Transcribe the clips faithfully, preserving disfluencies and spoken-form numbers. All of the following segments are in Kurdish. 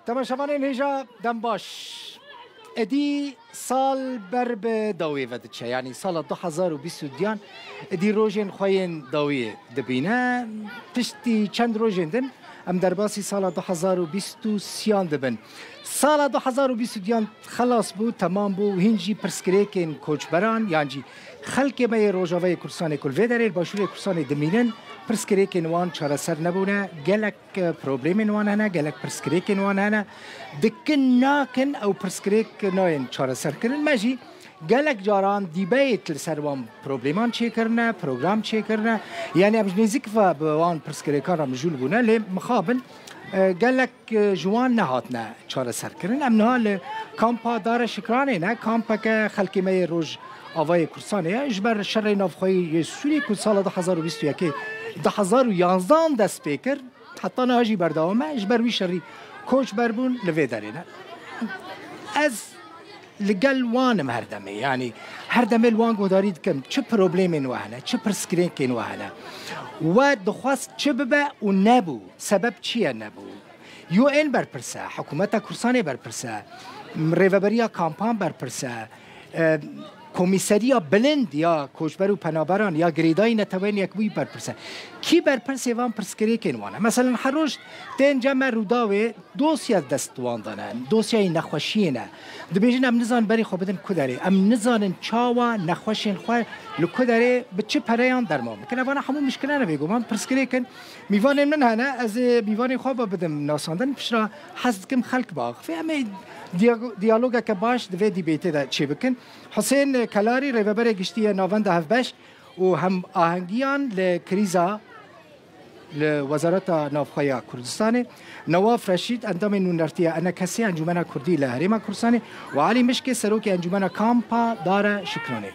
Temaşevanên hêja dem baş. Êdî sal ber bi dawî ve diçe. Yanî sala du hezar û bîst û duyan êdî rojên xwe yên dawî dibîne. Piştî çend rojên din em derbasî sala du hezar û bîst û sêyan dibin. Sala du hezar û bîst û duyan xelas bû, temam bû û hîn jî pirsgirêkên koçberan yan jî xelkê me yê Rojavayê Kurdistanê ku li vê derê li Başûrê Kurdistanê dimînin, pirsgirêkên wan çareser nebûne. Gelek e, problemên wan hene, gelek pirsgirêkên wan hene. Dikin nakin ew pirsgirêk nayên çareserkirin. Me jî gelek caran dîbeyt li ser wan probleman çêkirine, program çêkirine. Yanî em ji nêzîk ve bi wan pirsgirêkan re mijûl bûne, lê mixabin, e, gelek, e, ji wan nehatine çareserkirin. Em niha li kampa Dara Şikranê ne, kampeke xelkê me yê Rojavayê Kurdistanê ye. Ji ber şerê navxweyî yê Sûrî ku sala du hezar û bîst û yekê, du hezar û yanzdan dest pê kir, heta niha jî berdewam e, ji ber wî şerî koçber bûn, li vê derê ne. Ez li gel wan im her demê, yanî her demê li wan guhdarî dikim, çi problemên we hene, çi pirsgirêkên we hene. We dixwest çi bibe û nebû, sebeb çi ye nebû? U N berpirs e, hikûmeta Kurdistanê berpirs e, rêveberiya kampan berpirs e, e, Komîseriya Bilind ya Koçber û Penaberan ya Girêdayî Neteweyên Yekbûyî berpirs e. Kî berpirsê van pirsgirêkên wan e? Meselen her roj tên cem me Rûdawê dosya dest wan de ne, dosyayê nexweşiyê ne. Dibêjin em nizanin berê xwe bidin ku derê. Em nizanin çawa nexweşên xwe li ku derê bi çi pereyan derman bikin. Evana hemû mişkile ne bêguman, pirsgirêk in. Mîvanên min hene, ez ê mîvanê xwe ve bidim nasandin. Piştre hez dikim xelk biaxifê. Em ê diya-, diyalogeke baş di vê dîbêtê de çêbikin. Husên Kelarî, rêveberê giştî yê Navenda Hevbeş û Hemahengiyan li Krîza li Wezareta Navxwe ya Kurdistanê, Newaf Reşîd, endamê nûnertiya ENKSê, Encûmena Kurdî li Herêma Kurdistanê, û Elî Mişkê, serokê Encûmena Kampa Dara Şikranê.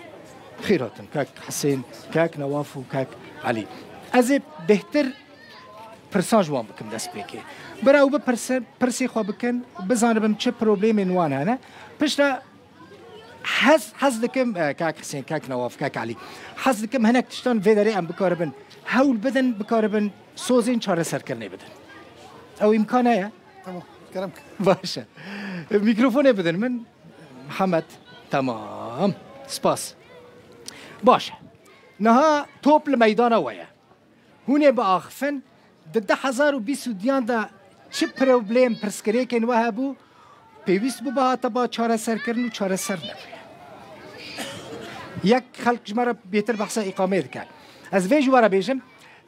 Xêr hatin, kek Husên, kek Newaf û kek Elî. Ez ê bêhtir pirsan ji wan bikim destpêkê. Bira ew bipirsin, pirsê xwe bikin, bizanibim çi problemên wan hene. Piştre hez, hez dikim, e, kak Husên, kak Newaf, kak Elî. Hez dikim hinek tiştan vê derê em bikaribin hewl bidin, bikaribin sozên çareserkirinê bidin. Ew îmkan heye? Tamam, kerem. Baş e. Mîkrofonê bidin min. Mihemed. Tamam. Spas. Baş e. Niha top li meydana we ye. Hûn ê biaxifin, di du hezar û bîst û duyan de çi problem, pirsgirêkên we hebû, pêwîst bû bihate ba çareserkirin û çareser nebûye. Yek xelk ji me re bêtir behsa îqameyê dike. Ez vê ji we re bêjim,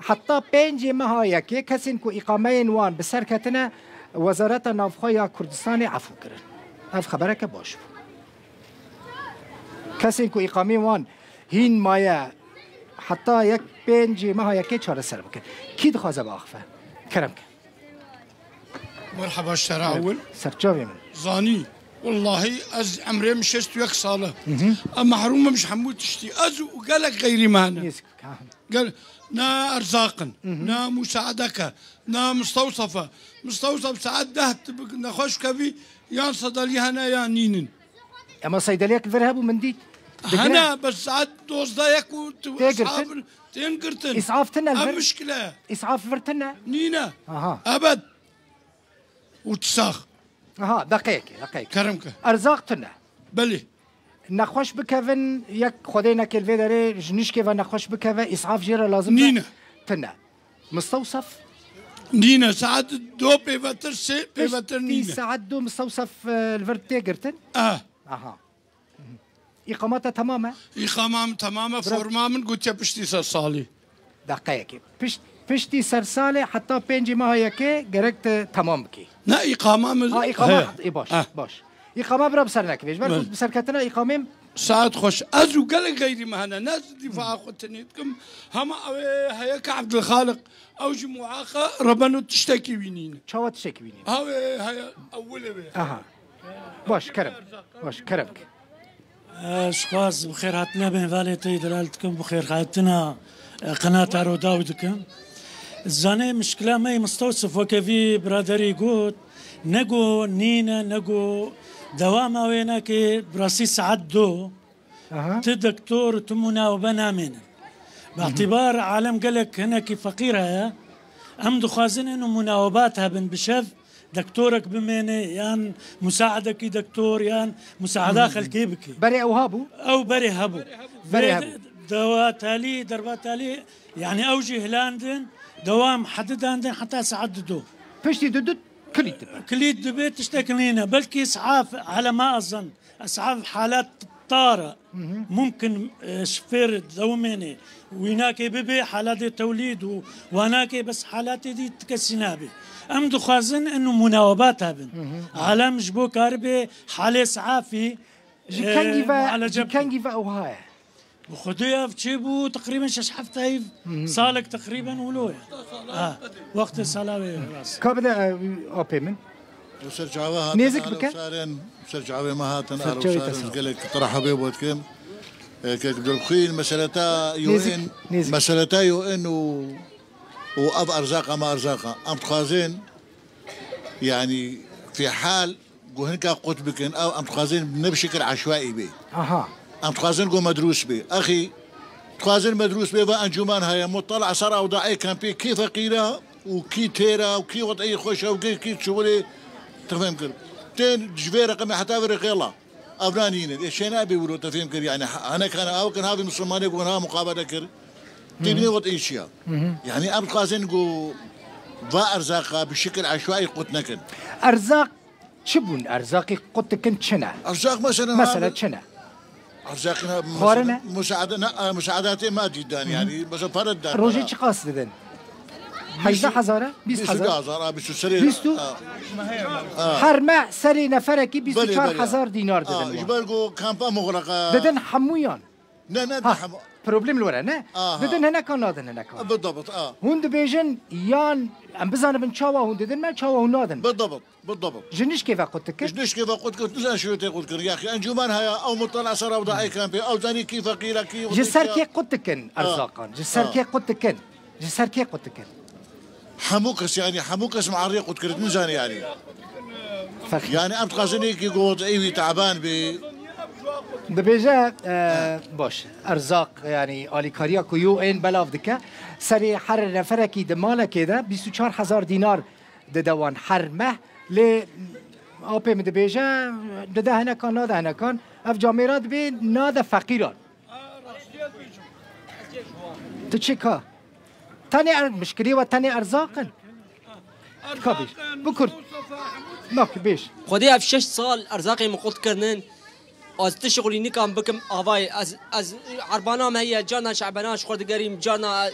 heta pêncê meha yekê kesên ku îqameyên wan bi ser ketine, Wezareta Navxwe ya Kurdistanê efû kirin. Ev xebereke baş bû. Kesên ku îqameyên wan hîn maye heta yek pêncê meha yekê çareser bikin. Kî dixwaze biaxife? Kerem ke. Merhaba, ji te re ewil. Serçavê min. Zanî, wellahî ez emrê min şêst û yek sal e. Em mehrûm im ji hemû tiştî. Ez û gelek xeyrî me hene. Nêzik, ha. Gel, ne erzaq in, ne musaedek e, ne mistewsef e. Mistewsef saet deh tu bi-, nexweş kevî, yan sedalî hene yan nînin. Ema seydeliyek li vir hebû min dît. Digre. Hene, bes saet dozdeh yek û tu Tê girtin? Îsaf tên girtin. Îsaf tine li vir? Ev mişkile. Îsaf vir tine? Nîne. Aha. Ebed. Û tu sax. Aha, deqeyekê, deqeyekê. Kerem ke. Erzaq tine. Belê. Nexweş bikevin, yek Xwedê neke li vê derê ji nişkê ve nexweş bikeve, îsaf jê re lazim be? Nîne. Tine. Mistewsef? Nîne, saet do pêvetir, sê pêvetir nîne. Piştî saet du mistewsef, e, li vir tê girtin? Ah. Aha. Îqama te temam e? Îqama min temam e, Bira- forma min gotiye piştî ser salî. Deqeyekê. Pişt-, piştî ser salê heta pêncê meha yekê gerek te temam bikî. Ne, îqama min Ha, îqama heye. Hat-, ê, baş, Ha. baş. Îqama bira bi ser nekevê. Ji ber ku Belê. bi serketina îqamê Saet xweş. Ez û gelek xeyrî me hene. Ne ez dîfaa xwe tenê dikim. Hema ew ê heye ke Ebdulxaliq. Ew jî muaqa rebeno tiştekî wî nîne. Çawa tiştekî wî nîne? Ew ê heye ewil ê wê. Aha. Baş, kerem. Baş, kerem ke. Ez xwaz bi xêr hatina mêvanê te yî delal dikim, bi xêr hatina, e, qenata Rûdaw dikim. Zanê mişkila me yê mistewsif weke vî biraderî got, ne go nîne, ne go dewama wê nake, bi rastî saet do, Aha. tu doktor, tu munawebe namênin. Bi Hı hı. îtîbar alem gelek hinekî feqîr heye, em dixwazin êno munawebat hebin bi şev, Doktorek bimêne yan musaedekî doktor yan musaeda xelkê bike. Berê ew hebû? Ew berê hebû. Berê Vê hebû. Dewa talî, derba talî, yani ew jî hilandin, dewam hedi dandin heta saet dido. Piştî didu kilît dibe. Kilît dibe, tiştek nîne. Belkî isaf, hele ma ezin. Isaf halat tar e. Mumkin, e, şifêr dewmêne. Wînakê bibe halatê tewlîd û wanakê bes halatê dî ti kesî nabe. Em dixwazin inu munawebat hebin. Alem ji bo karibe halê safî, Ji e, kengî ve, mualece ji bike. Kengî ve ew haye? Bi Xwedê ev çêbû teqrîben şeş heft ay, salek teqrîben wilo ye. Ha, wextê sala wê rast. Ka bide, e, apê min. Li ser çava hatin Nêzik bike. Alewşarên, ser çavê me hatin Ser çavê te Alewşarên sağ ol. Gelek terehebê bot kim. E, kek Dilxwîn, meseleta Nêzik, UN, nêzik. Meseleta UN û, û ev erzaqa me erzaqa. Em dixwazin, yani, fî hal ku hinka qut bikin, ew em dixwazin ne bi şekil eşwaî bê. Aha. Em dixwazin ku medrûs bê. Axî, dixwazin medrûs bê, va encûman heye, mutala ser ewdaê kampê, kî feqîr e û kî têr e û kî wed'î xweş e û kî, kî çiwilê, te fêm kir. Tên ji vê reqemê heta vê reqê la. Ev nanînin. Ê şê nabê wilo, te fêm kir, yani, ha-, hinek hene, ew kin havî misilmanê ku ha muqabele kir. Tê bîne wed'î çi ya. Yani, em dixwazin ku va erzaqa bi şekil eşwaî qut nekin. Erzaq Çi bûn? Erzaqî qut dikin çi ne? Erzaq mesela Mesela abi, çi ne? Erzaqî ne, Xwarin mesela e? Musaade, ne, e, musaadetê madî dan yani. Mesela pere dan. Rojê çiqas didin? Hejde hezar e? Bîst hezar? Bîst û du hezar, abi, şu serê. Bîst û? Ha. Ha. Her meh serê neferekî Belê, belê. bîst û çar hezar dînar Ha, didin ji wan. ber ku kampa muxleqa. Didin hemûyan. Ne, ne, Ha, ne, hemû. Problem li we re, ne? Aha. Didin hineka, nadin hineka. Bidabit, a. Hûn dibêjin yan em bizanibin çawa hûn didin me, çawa hûn nadin. Bidabit, bidabit. Ji nişkê ve qut dikin? Ji nişkê ve qut dikin, nizan şirêtê qut dikin. Yaxî encûmen heye, ew mutala ser ew da ey kampê, ew zanî kî feqîr e, kî Ji ser kê qut dikin Ha. erzaqan? Ji ser Ha. kê qut dikin? Ji ser kê qut dikin? Hemû kes, yani, hemû kes mearê qut kirin, nizan, yani. Fexî. Yani, em dixwazin êkî got, ê wî taban bê. Dibêje, e, baş, erzaq, yani, alîkariya ku yo ên belav dike, serê her neferekî di malekê de bîst û çar hezar dînar dide wan her meh. Lê apê min dibêje, dide hinekan, nade hinekan. Ev camêra dibê nade feqîran. Tu çi ka? Tenê er-, mişkilê we tenê erzaq in. Ka bêj. Bi kurt. Nak bêj. Xwedê ev şeş sal erzaqê min qut kirinin. Ez ti şixulî nikan bikim avayê. Ez, ez erbana me ye, carna şebena ji xwe digerîm, carna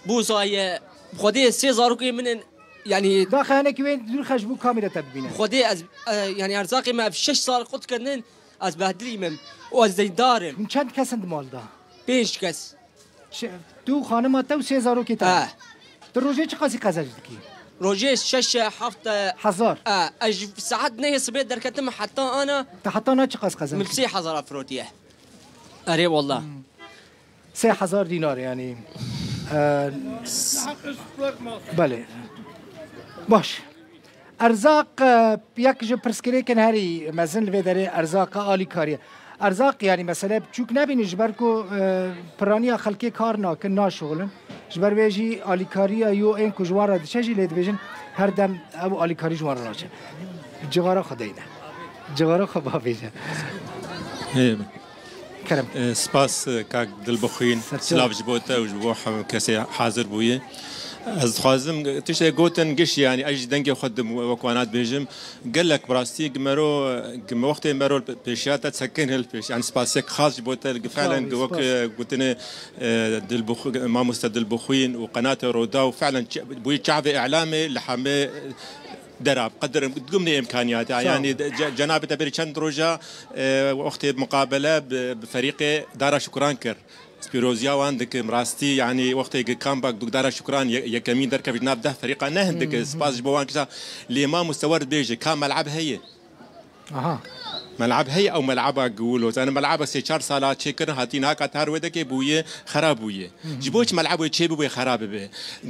bûza ye. Xwedê sê zarokê min in, yani Daxê hinekî wê dûr xe ji bo kamîra te bibîne. Xwedê ez, e, yani erzaqê me ev şeş sal qut kirinin. Ez behdilî me û ez deyndar im. Hûn çend kes in di mal de? Pênc kes. Çi, tu, xanima te û sê zarokê te? He. Tu rojê çiqasî qezenc dikî? Rojê şeş, heft, e, Hezar. E, ez ji saet nehê sibê derketim heta ana. Te heta na çiqas qezenc Min dikî? Sê hezar firotiye. Erê wallah. Hmm. Sê hezar dînar yani. E, belê. Baş. Erzaq, e, yek ji pirsgirêkên herî mezin li vê derê erzaqa alîkariyê. Erzaq, yani, mesele biçûk nebînin, ji ber ku, e, piraniya xelkê kar nakin, naşixulin. Ji ber vê jî alîkariya yo ên ku ji wan re diçe jî lê dibêjin, her dem ew alîkarî ji wan re naçe. Cixara xwe deyne. Cixara xwe bavêje. Hê. Kerem. E, spas, e, kak Dilbixwîn. Ser çav. Silav ji bo te û ji bo hemû kesê hazir bûye. Ez dixwazim tiştê gotin giş, yani, ez jî dengê xwe dim wek wana dibêjim. Gelek bi rastî gi mero, gi me wextê mero pêşiya te sekin hil pêş. Yani, spasek xas ji bo te, gi felen, gi wek, e, gotinê, e, Dilbixw-, mamoste Dilbixwîn û qenatê Roda û felen ç-, bûyî çavê îlamê li hemê, e, dera, bi qedir, digumnê îmkaniyata. Sağ ol. Yani, de-, ce-, cenabê te berî çend roja, e, wextê muqabele bi, bi ferîqê Dara Şukran kir. Ez pîroziya wan dikim. Rastî, yani, wextê ki kampa Dara Şukran ye-, yekemîn derkevî nav deh ferîqa ne hindik e. Spas ji bo wan kisa. Lê mamoste wer dibêje, ka mel'eb heye? Aha. Melab heye ew melaba giwilo. Zane melaba sê çar sala çêkirin hatî naka tar wê dekê bûye, xerab bûye. Ji bo çi melab wê çê bibûye, xerab bibe.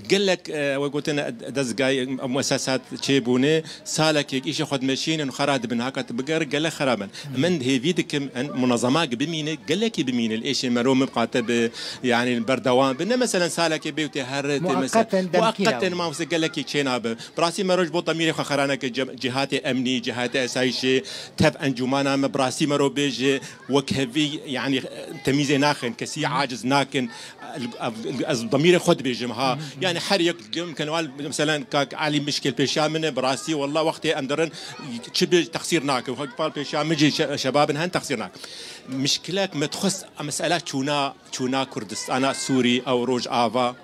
Gelek, e, we gotin, e, dezgay, e, muesesat çêbûne, salekê îşê xwe dimeşînin û xera dibin. Haka tu biger gelek xerab in. Min hêvî dikim, en, munazama bimîne, gelekî bimîne. Li êşên mero min qate bi, yani berdewam bi. Ne meselen salekê bê û tê her tê mesel. Muaqqeten demkî muaqqeten ne. Mamose gelekî çênabe. Bi rastî mero ji bo demîrê xwe xera neke, cem-, cihatê emnî, cihatê esayîşê, tev encûmana me, bi rastî mero bêje, wek hevî, yani, temîzê naxin, kesî aciz nakin. Ez demîrê xwe dibêjim, ha. Yani her yek, mümkün wal, meselen, kak Elî mişkil pêşa min e, bi rastî, wallah, wextê em dirin, çi bi texsîr nakin. Wek pal pêşa min jî şe-, şebabin hen texsîr nakin. Mişkilek me dixwest, mesela çûna, çûna Kurdistana Sûrî, ew Rojava.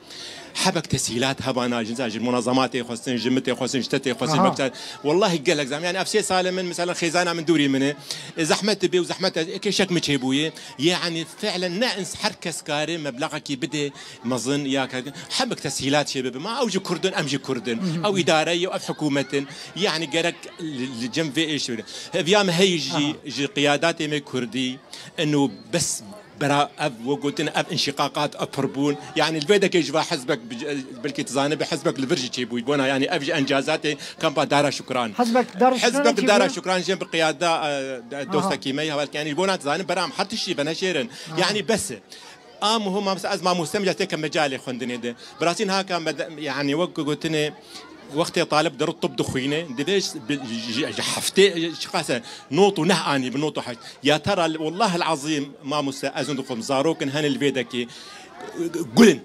Hebek tesîlat hebana, ji, ji munazematê xwestin, ji mitê xwestin, ji tetê xwestin, Aha. Wellahî gelek zam. Yani ev sê salê min, mesela xêzana min dûrî min e. E, zehmet dibe û zehmet e, kêşek min çêbûye. Yani fiilen ne ins-, her kes kare meblaxekî bide, mezin ya ke-, hebek tesîlat çê bibe. Ma ew ji Kurd in, em ji Kurd in. Ew îdare ye, ev hikûmet in. Yani gerek li, li cem vê êş bide. Heviya me heyî jî, Aha. Ji qiyadatê me Kurdî, eno bes bera ev, we gotin, ev înşîqaqat, ev pirbûn. Yani li vê dekê ji va hizbek bi-, belkî tu zanî bi hizbek li vir jî çêbûyî bona. Yani ev ji encazatê kampa Dara Şukran. Hizbek Dara Şukran Hizbek çêbûye? Dara Şukran jî bi qiyada, e, de-, Aha. Dostekî me ya belkî. Yani ji bona tu zanî beram her tiştî veneşêrin. Aha. Yani bes e. A muhim, mesela ez mamoste me, têke mecalê xwendinê de. Bi rastî niha ka me de, yani wek gotinê, wextê talib deri tib dixwîne, divê ji, bi, ji, ji heftê, çiqas e, not û neh anî, bi not û heşt. Ya tera, wellahil azîm, mamoste, ez hûn dixwim, zarok in hene li vê dekê, gul in.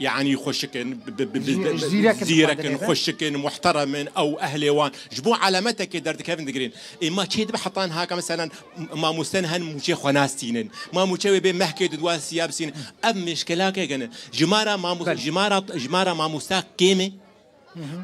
Yani xweşik in, bi, bi, bi, Zî-, bi, zîrek in zîrek in, xwendinê de. Xweşik in, muhterem in, ew ehlê wan. Ji bo alametekê derdikevin digirin. Ê ma çê dibe heta niha ka, meselen, mamosten hen mûçê xwe nastînin. Ma mûçe wê bê mehkê di dua siya bisînin. Ev mişkelakek in. Ji ma ra mamo-, Belê. Ji ma ra, ji ma ra mamosta kêm e.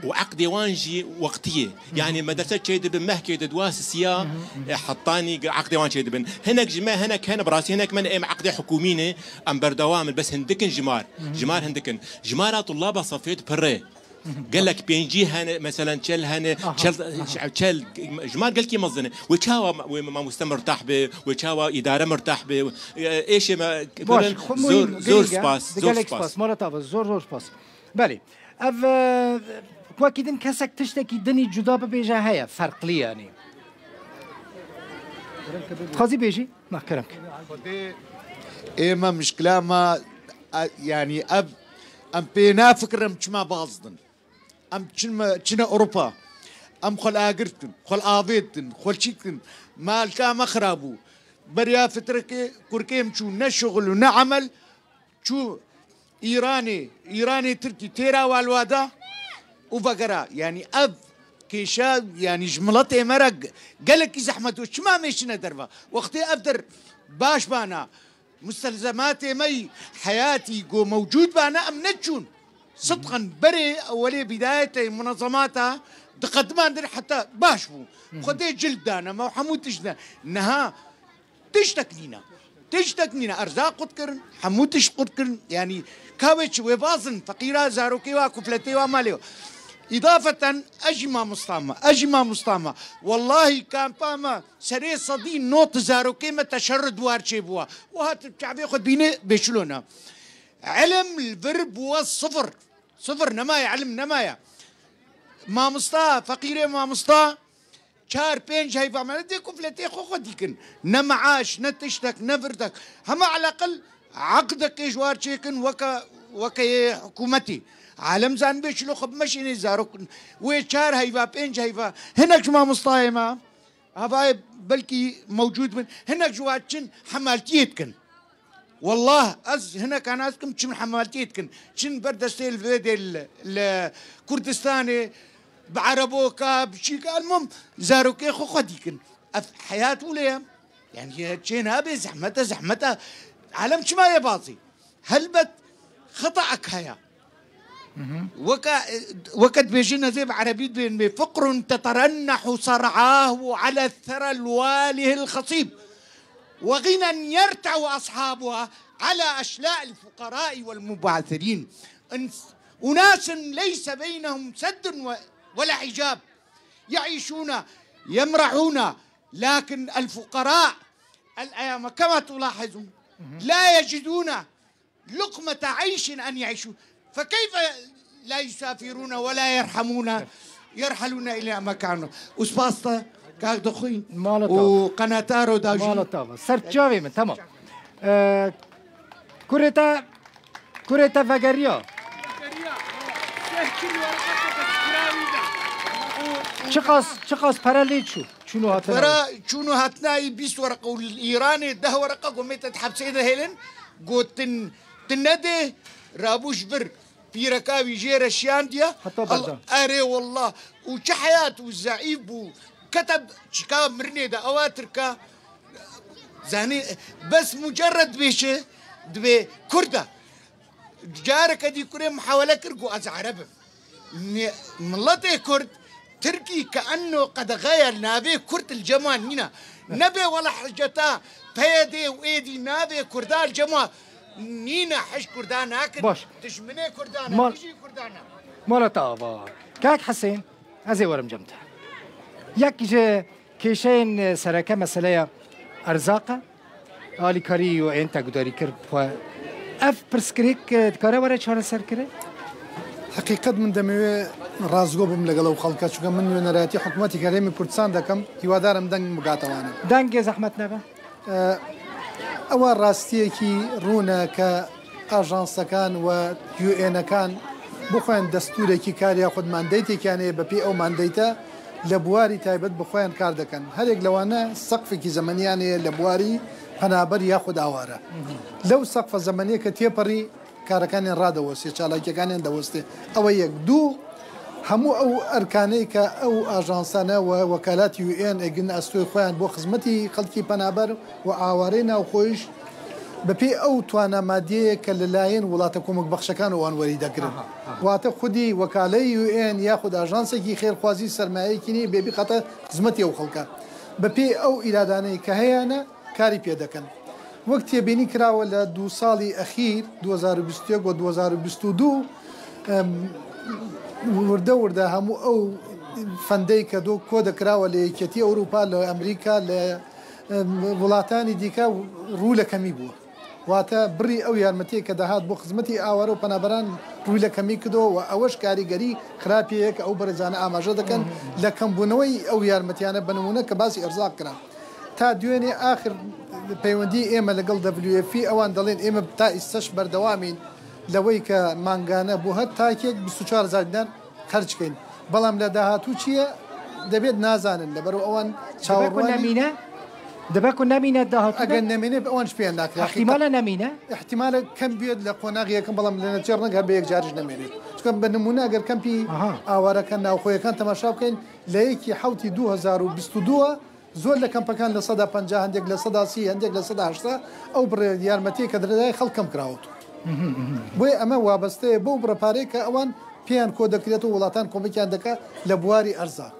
Û eqdê wan jî wextî ye. Yani medrese çê dibin, mehkê di dua siya, e, hetanî ge-, eqdê wan çê dibin. Hinek ji me, hinek hene, bi rastî hinek me ne, em eqdê hikûmî ne, em berdewam in, bes hindik in ji mar. Ji mar hindik in. Ji mar a tullaba sefê di pirre. Gelek pêncî hene, meselen çel hene, Aha, çel, aha. Çel, ji mar gelkî mezin e. Wê çawa ma-, wê mamoste mirtah be, wê çawa îdare mirtah be. E, êşê me, Baş, kirin, xwe zor, muhîm, zor girîng e. Spas, Di zor gelek spas. Spas. Mala te be, zor, zor spas. Belê. Ev, e, wekî din kesek tiştekî dinî cuda bibêje heye, ferqlî yanî. Dixwazî bêjî? Na, kerem ke. Xwedê ê me mişkila me, e, yanî ev, em pê nafikirin çima bazdin. Em çin me, çine Ewropa. Em xwe li agir dikin, xwe li avê dikin, xwe li çî dikin. Malka me xirab bû. Beriya fitrekê kurkêm çû, ne şixul û ne emel. Çû Îranê, Îranê Tirkî têra walwada û vegera. Yanî ev kêşe, yanî ji miletê me re ge-, gelekî zehmet û çima mêşine derva? Wextê ev der baş bana, mustelzematê me yî heyatî go mewcûd bana, em neçûn. Sidqen berê ewelê bîdayetê munezemata diqediman dir heta baş bû. Xwedê cild dane me û hemû tişt de. Niha Tiştek nîne. Tiştek nîne. Erzaq qut kirin, hemû tişt qut kirin. Yanî ka wê çi wê bazin, feqîra zarokê wa, kufletê wa, malê wa. Îdafeten ez jî mamosta me, ez jî mamosta me. Wellahî kampa me serê sedî not zarokê me teşerrud war çêbûwa. Û hat çavê xwe dibîne bêçilona. Ilim li vir bûwe sifir. Sifir nemaye, ilim nemaye. Mamosta, feqîrê mamosta, Çar pênc heyva me dê kufletê xwe xwe dîkin. Ne meaş, ne tiştek, ne virdek. Hema eleqil eqdekê ji war çêkin weke, weke yê hikûmetî. Alem zanibê çilo xwe bimeşînê zarok. Wê çar heyva, pênc heyva. Hinek ji mamostayê me, havayê belkî mewcûd bin. Hinek ji wa çin hemaltiyê dikin. Wallah, ez hineka nas dikim, çim hemaltiyê dikin. Çin ber destê li vê dê li, li Kurdistanê, bi ereboka, bi çîka, elmum, zarokê xwe xwe dîkin. Ev heyat wile ye. Yani, çê nabe, zehmet e, zehmet e. Alem çima ye bazî? Helbet, xetaek heye. Weke, weke dibêjin, ez ê bi erebî dibêjim, فقر تترنح صرعاه على الثرى الواله الخصيب، وغنى يرتع أصحابها على أشلاء الفقراء والمبعثرين. أناس ليس بينهم سد و-، ولا حجاب، يعيشون، يمرحون، لكن الفقراء الأيام كما تلاحظون لا يجدون لقمة عيش أن يعيشوا، فكيف لا يسافرون ولا يرحمون يرحلون إلى مكان؟ Uspas te kak dixwîn Mala te û qenataro dajî. Mala te ava. Ser çavê min, tamam. Ee, kurê te, kurê te vegeriya. Çiqas, çiqas pere lê çû? Çûn û hatina. Pera çûn û hatina yî bîst wereqe û li Îranê deh wereqe gomê te di hepsê de hêlin. Gotin, tu nedê, rabû ji vir pîreka wî jê re şiyandiye. Heta berdan. Erê wallah. Û çi heyat û zeîf bû. Kete çika mirinê de ewa tirka. Zanî, bes mucerred bêje dibê Kurd e. Careke dî kurê muhawele kir ku ez Ereb im. Mi-, miletê Kurd, Tirkî ke enno qedexe ye, navê Kurd li cema nîne. Nebê wela hiceta P Y D û êdî navê Kurda li cema nîne, hij Kurda nakin, Baş. dijminê Kurda ne, Mal- dijî Kurda ne. Mala te ava. Kak Hesên, ez ê werim cem te. Yek ji kêşeyên sereke meseleya erzaq e. Alîkarî û ên te gudarî kir bi xwe. Ev pirsgirêk, e, dikare were çareserkirin? Heqîqet min demê wê rastgo bim legel ew xelke, çunke min nûnerayetî hikûmetî herêmê Kurdistan dekim, hîwadarim deng bigate wan. Dengê zehmet nebe? E, ewa rastiyekî rûne ke ajansekan we U N'ekan bixwên destûrekî kar yaxud mandeytêkiyan heye, bi pê ew mandeyte li buwarî taybet bi xwe yan kar dikin. Herek lewane seqfekî zemeniyan heye li buwarî penaber yaxud aware. Lew seqfa zemeniyê ke têperî karekanên radewestê, çalakiyekaniyan dewestê. Ew e yek. Du, hemû ew erkanê ke ew ajansane we wekalatî U N ê gin estoyê xwe yan bo xizmetî xelkî penaber û awarê navxweş, bi pê ew twana madiyê ke li layên welate komekbexşekan û wan werî dekirin. Aha, aha. Wate xwedî wekaleyê U N yaxud ajansekî xêrxwazî sermayeyekî nî bêbî xate xizmetê ew xelke. Bi pê ew îradaneyê ke heyane karî pê dekin. Wek têbînî kirawe li du salî exîr, du hezar û bîst û yek û du hezar û bîst û du, em, wirde wirde hemû ew fendeyê ke do kode kirawe li Yekîtî Ewropa, li Amerîka, li, em, welatanî dîke rû li kemî bû. Wate birî ew yarmetiyê ke dihat bo xizmetî aware û penaberan rû li kemî kido û ew ji karîgerî xirapiyê ye ke ew berêzane amaje dikin. Li kembûneweyî ew yarmetiyane bi nimûne ke basî erzaq kirin. Ta duyênê axir peywendî ême li gel W F P, ewan delên ême ta îsteş berdewamîn lewey ke mangane bo her takek bîst û çar hezar dînar xerc keyn. Belam li dahatû çi ye? Debêt nazanin, li ber ewan çawerwanî. Dibe ku nemîne? Dibe ku nemîne dahatû de? Eger nemîne, ewan ji pê nakirin. Îhtimale nemîne? Îhtimale kem biyet li qonaxî yekim, belam li netî reng her bi yek carî jî nemênê. Çunke bi nimûne eger kempî Aha. awarekan navxweyekan temaşa bikeyn, li yekî hewtî du hezar û bîst û du Zor li kempekan li seda penca, hindek li seda sî, hindek li seda heşta ew bi yarmetiyê ke diredayê xelk kem kirawt. Boyê eme wabeste ye bo bi reparê ke ewan pêyan kode kiret û welatan komekiyan dike li buwarî erza.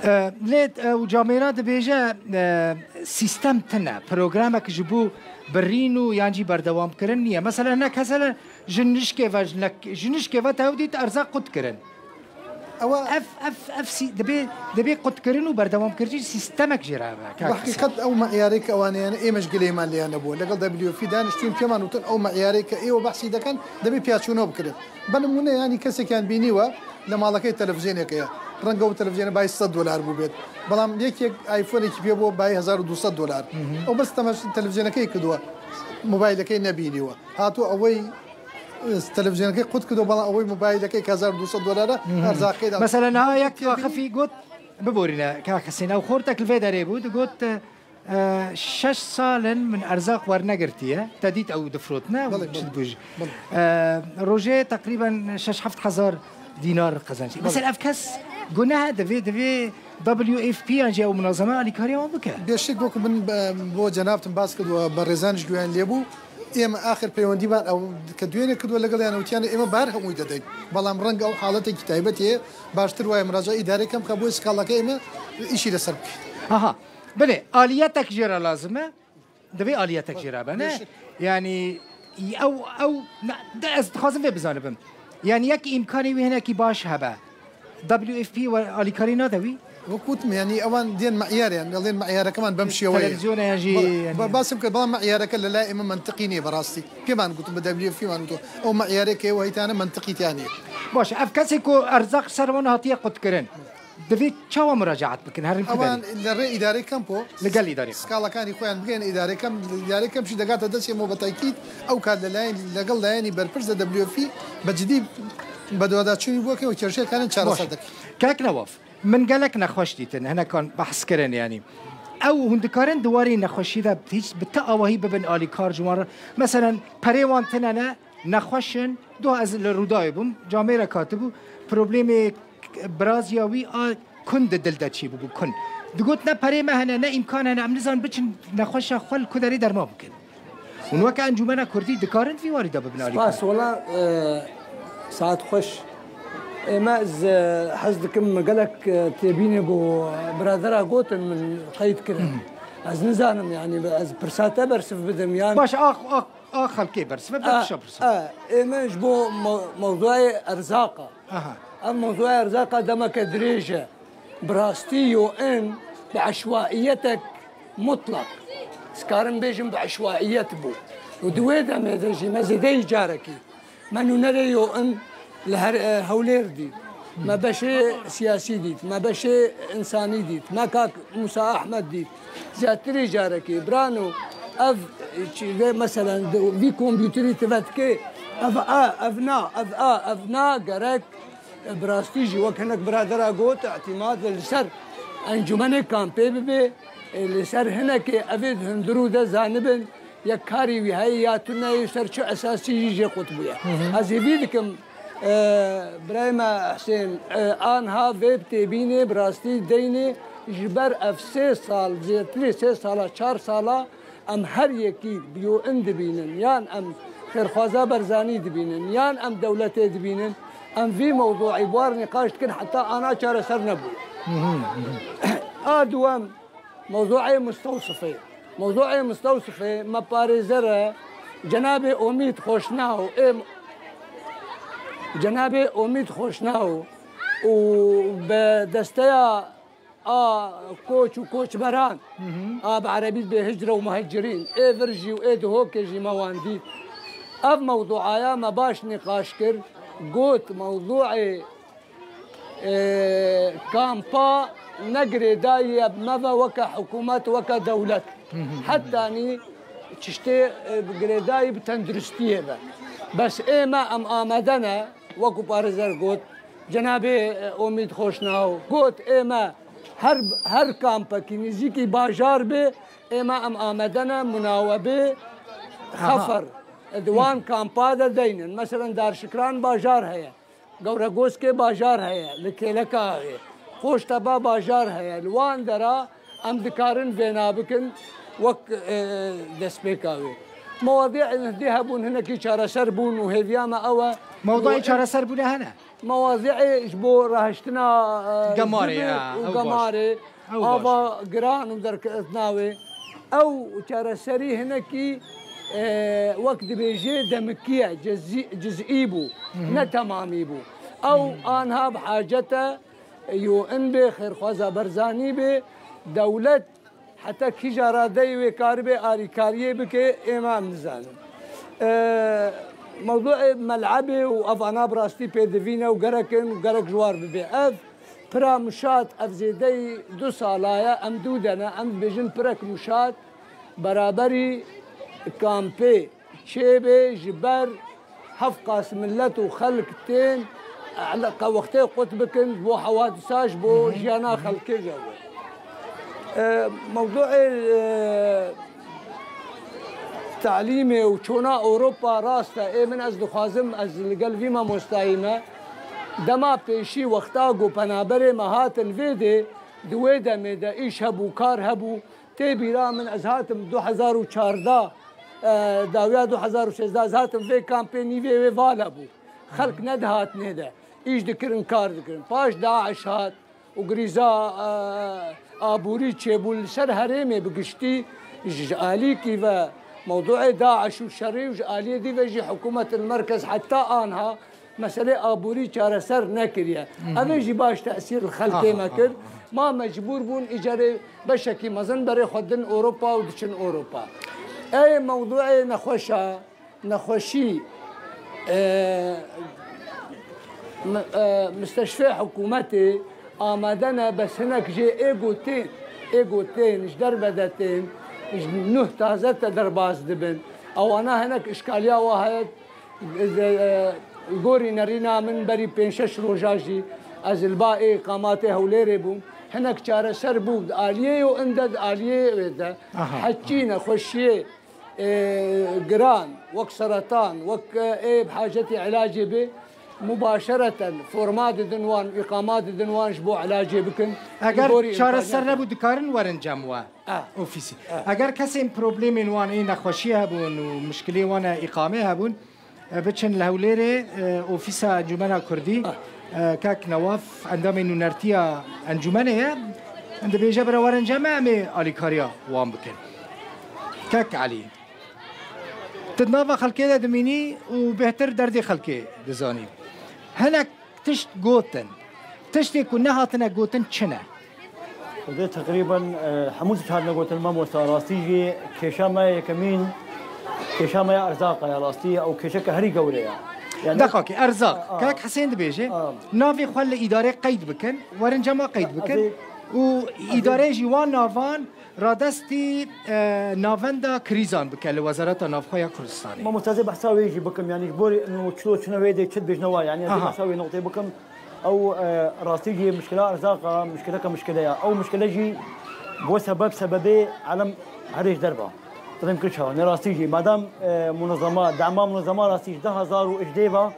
E, lê, e, û camêra dibêje, e, sîstem tine, programek ji bo birîn û yan jî berdewamkirin niye. Mesela ne kesele ji nişkê ve, ji nek-, ji nişkê ve tew dît erza qut kirin. Ewa Ev, ev, ev sî-, dibê, dibê qutkirin û berdewamkirî sîstemek jê re hebe, kak Hesên. Bi heqîqet ew meyarê ke ewan heyane, ême ji gilê me lê nebû. Legel W F daniştîn pêman ûtin ew meyarê ke êwe behsî dekin, dibê piyaçûno bikirin. Bi nimûne, yanî kesekiyan bînî we li malekê televîzyoneke ye. Renge ew televîzyonê bayî sed dolar bû bêt. Belam yek yek iPhonekî pê bû bayî hezar û du sed dolar. Ew bes temaş televîzyonekê kidiwe. Mobaylekê nebînî we. Hato ewey Televîzyonekê qut kido, bala ewî mobaylekê hezar du sed dolara erzaqê da. Mesela niha yek Waqifî got, biborîne, kak Hesên, ew xortek li vê derê bû, digot, e, şeş sal in min erzaq wernegirtiye, te dît ew difrotine, Belê, belê. Belê. E, rojê teqrîben şeş heft hezar dînar qezenc. Belê. Mesela ev kes guneh e, divê, divê W F P yan jî ew munazeme alîkariya wan bike. Bêşik wekî min, e, bo cenabtin bas kir û berêzan ji guyan lê bû. Ême axir peywendî ban ew ke duyêne kir û legel yan witiyane ême bar hemûyî dedeyn. Belam reng ew haletekî taybetî ye. Baştir waye miraca îdarê kem ke bo skaleke ême îşî li ser bike. Aha. Belê, aliyetek jê re lazim e. Divê aliyetek jê re be, ne? Bêşik. Yanî ew, ew, ne, de ez dixwazim vê bizanibim. Yanî yek îmkanê wî hinekî baş hebe. W F P we alîkarî nade wî? وەک وتم، یعنی، ئەوان دێن مەعیاریان، دەڵێن مەعیارەکەمان بەم شێوەیە. تەلەڤیزیۆنە یان ژی، بە-، یعنی. بە-، باسم کرد، بەڵام مەعیارەکە لە لای ئێمە منتقی نییە بەڕاستی. پێمان گوتم، بە دەبلیو ئێف پیمان گوتووە، ئەو مەعیارەیە کە ئێوە هەیتانە منتقی تیا نییە. باش، ئەف کەسێک و ئەرزاق سەر ون هاتیە قوتکردن. دەبێت چاوە مراجعات بکەن، هەر ئەوان لە ڕێ ئیدارەی کەمپۆ لەگەڵ ئیدارەی کەمپۆ. سکاڵەکانی خۆیان بگەن ئیدارەی کەم، ئیدارەی کەمشی دەگاتە دەستێمەوە بە تاکید. ئەو کات لەلایەن، لەگەڵ لایەنی بەرپرس لە دەبلیو ئێف پی بە جدی بە دواداچوونی بۆ کەن و کێشەکانیان چارەسەر دەکەن. کاک نەواف، من گەلەک نەخۆش دیتن، هەنەکان بەحس کردن، یعنی. ئەو هون دکارن دواری نەخۆشی دە هیچ بە تە ئاوەهی ببن ئالی کار جوان. مەسەلەن، پەرێ وان تنەنە، نەخۆشن، دو ez li Rûdawê bûm, camêrek hatibû, problemê birazya wî a kun di dil de çêbûbû, kun. Digot, ne perê me hene, ne îmkan hene, em nizan biçin nexweşa xwe li ku derê derman bikin. Hûn weke Encûmena Kurdî dikarin vî warî de bibin alîkar? Spas, wela, e, saet xweş. Ê me, ez, e, hez dikim, gelek, e, têbînê ku biradera gotin min qeyd kirin. Ez nizanim, yani, ez pirsa te bersiv bidim, yan. Baş, a, a, a xelkê bersiv, be A, tişa pirsa. A, ê me ji bo me-, mewzuayê erzaqa. Aha. Ev mewzuayê erzaqa demeke dirêj e. Bi rastî yo in bi eşwaiyetek mutlaq. Ez karim bêjim bi eşwaiyet bû. Û di wê demê de jî me zêdeyî carekî. Me nûnerê yo in li her, e, Hewlêr dît. Me beşê siyasî dît. Me beşê insanî dît. Me kak Musa Ahmed dît. Ziyadtirî carekî. Birano, ev, çi, vê, meselen, di, vî kompûterî ti vetkê, ev a, ev na, ev a, ev na, gerek, e, bi rastî jî wek hinek biradera got, îtîmad li ser encûmenê kampê bibe, e, li ser hinekê evê di hundirû de zanibin, yek karî wî heye ya tune ye, ser çi esasî jî jê qut bûye. Hı hı. Ez hêvî dikim, e, birayê me Husên, e, anha vê têbînê bi rastî deynê ji ber ev sê sal, zêdetirê sê sala, çar sala em her yekî bi yo in dibînin, yan em Xêrxwaza Berzanî dibînin, yan em dewletê dibînin, em vî mewzûî bi war nîqaş dikin heta ana çareser nebûye. Hı hı, hı hı. A duwem, Mewzûê mistewsifê. Mewzûê mistewsifê me parêzer e, cenabê Omîd Xoşnaw, ê, cenabê Omîd Xoşnaw û bi desteya a koç û koçberan, Hı hı. a bi erebî dibê hicre û muhecirîn, ê vir jî û ê Dihokê jî me wan dît. Ev mewzûaya me baş nîqaş kir, got mewzûê e, kampa ne girêdayî ye bi me ve weke hikûmet, weke dewlet. Hı hı. Hetanî çiştê, e, bi girêdayî bi tenduristiyê ve. Bes ê me em amade ne, wekû parêzer got, cenabê, e, Omîd Xoşnaw got, ê me her, her kampekî nîzîkî bajar bê, ê me em amade ne munawebê Aha. xefer di wan kampa de deynin. Meselen, Darşikran bajar heye. Gewregoskê bajar heye, li Kêleka Axê. Qoşteba bajar heye. Li wan dera em dikarin vêna bikin wek, e, destpêka wê. Mewadî êdî hebûn, hinekî çareser bûn û hêviya me ew e. Mewdûyê çareserbûnê hene? Mewadî ji bo rahiştina, e, Gemarê, zibil ya, û ew baş. Gemarê. Ew baş. Ava giran û derketina wê. Ew çareserî hinekî, e, wek dibêjê demikî ye, cizî-, cizî bû, Hı hı. ne temamî bû. Ew Hı hı. anha bi hacet e, yo in bê, xêrxwaza Berzanî bê, dewlet heta kîja radeyê wê karibê arîkariyê bike, ê me em nizanin. E, mewdûê melebê û ev ana bi rastî pêdivî ne û gerek in û gerek ji war bibe. Ev Pira Muşat, ev zêdeyî du sala ye, em dû de ne, em dibêjin pirek Muşat, beraberî kampê çêbê ji ber hevqas millet û xelk tên, qe wextê qut bikin, ji bo hewadisa, ji bo Hı hı. jiyana xelkê jewê. E, mewdûê, e, Talîmê û çona Ewropa rast e. Ê min, ez dixwazim, ez li gel vî mamostayî me, dema pêşî wexta ku penaberê me hatin vê dê, di wê demê de îş hebû, kar hebû. Tê bîra min, ez hatim du hezar û çardeh, e, dawiya du hezar û sêzdeh, ez hatim vê kampê, nîvê wê vala bû. Xelk nedihat nê de. Îş dikirin, kar dikirin. Paş DAIŞ hat. û grîza, e, aborî çêbûn li ser herêmê bi giştî ji alîkî ve mewdûê DAIŞ û şerî û ji aliyê dî ve jî hikûmet li merkez heta anha meselê aborî çareser nekiriye. Hı hı. Ev ê jî baş tesîr li xelkê Aha, me kir. aha, aha. Ma mecbûr bûn îcarê beşekî mezin berê xwe din Ewropa û diçin Ewropa. Ê mewdûê nexweşa, nexweşî, e, mi-, e, misteşfê hikûmetê amade ne, bes hinek jê ê gotên, ê gotên ji derve de tên, ji nuh taze te derbas dibin. Ewana hinek îşkaliya wa heye. Gorî nerîna min berî pênc şeş roja jî ez li ba ê îqamatê Hewlêrê bûm. Hinek çareser bû di aliyê yo inde di aliyê wê de. Aha. Heçî nexweşiyê, e, giran, wek seretan, wek, e, ê bi hacetî ilacê bê, mubaşereten forma didin wan, îqama didin wan ji bo ilacê bikin. Eger çareser nebû, dikarin werin cem we? Ah. Ofîsî. Ah. Eger kesên problemên wan ê nexweşiyê hebûn û mişkilê wan e îqamê hebûn, e, biçin li Hewlêrê, e, ofîsa Encûmena Kurdî, e, kak Newaf endamê nûnertiya encûmenê ye, dibêje bira werin cem me, em ê alîkariya wan bikin. Kak Elî, tu di nava xelkê de dimînî û bêhtir derdê xelkê dizanî. Hinek tişt gotin. Tiştê ku nehatine gotin çi ne? Xwedê teqrîben, e, hemû tişt hatine gotin, mamosta. Rastî jî kêşa me yekemîn, kêşa me ya erzaqa ya rastî, ew kêşeke herî gewre ye. Yani, Deqakê, erzaq. A, a. Kak Hisên dibêje, A. navê xwe li îdarê qeyd bikin, werin cema qeyd bikin Ez ê, û ez ê îdarê jî wan navan radestî, e, navenda krîzan bike li Wezareta Navxwe ya Kurdistanê. Mamosta, ez ê behsa wê jî bikim, yani ji bo çilo çine wê dê çi dibêjine wa, yani ez ê Aha. behsa wê noqtê bikim. Ew, e, rastî jî mişkila erzaqa, mişkileke mişkile ya. Ew mişkile jî bo sebeb sebebê alem herê ji derve. Dilê min kir çawa. Ne rastî jî. Madam, e, munezema, dema munezema rastî ji du hezar û hejdeh ve,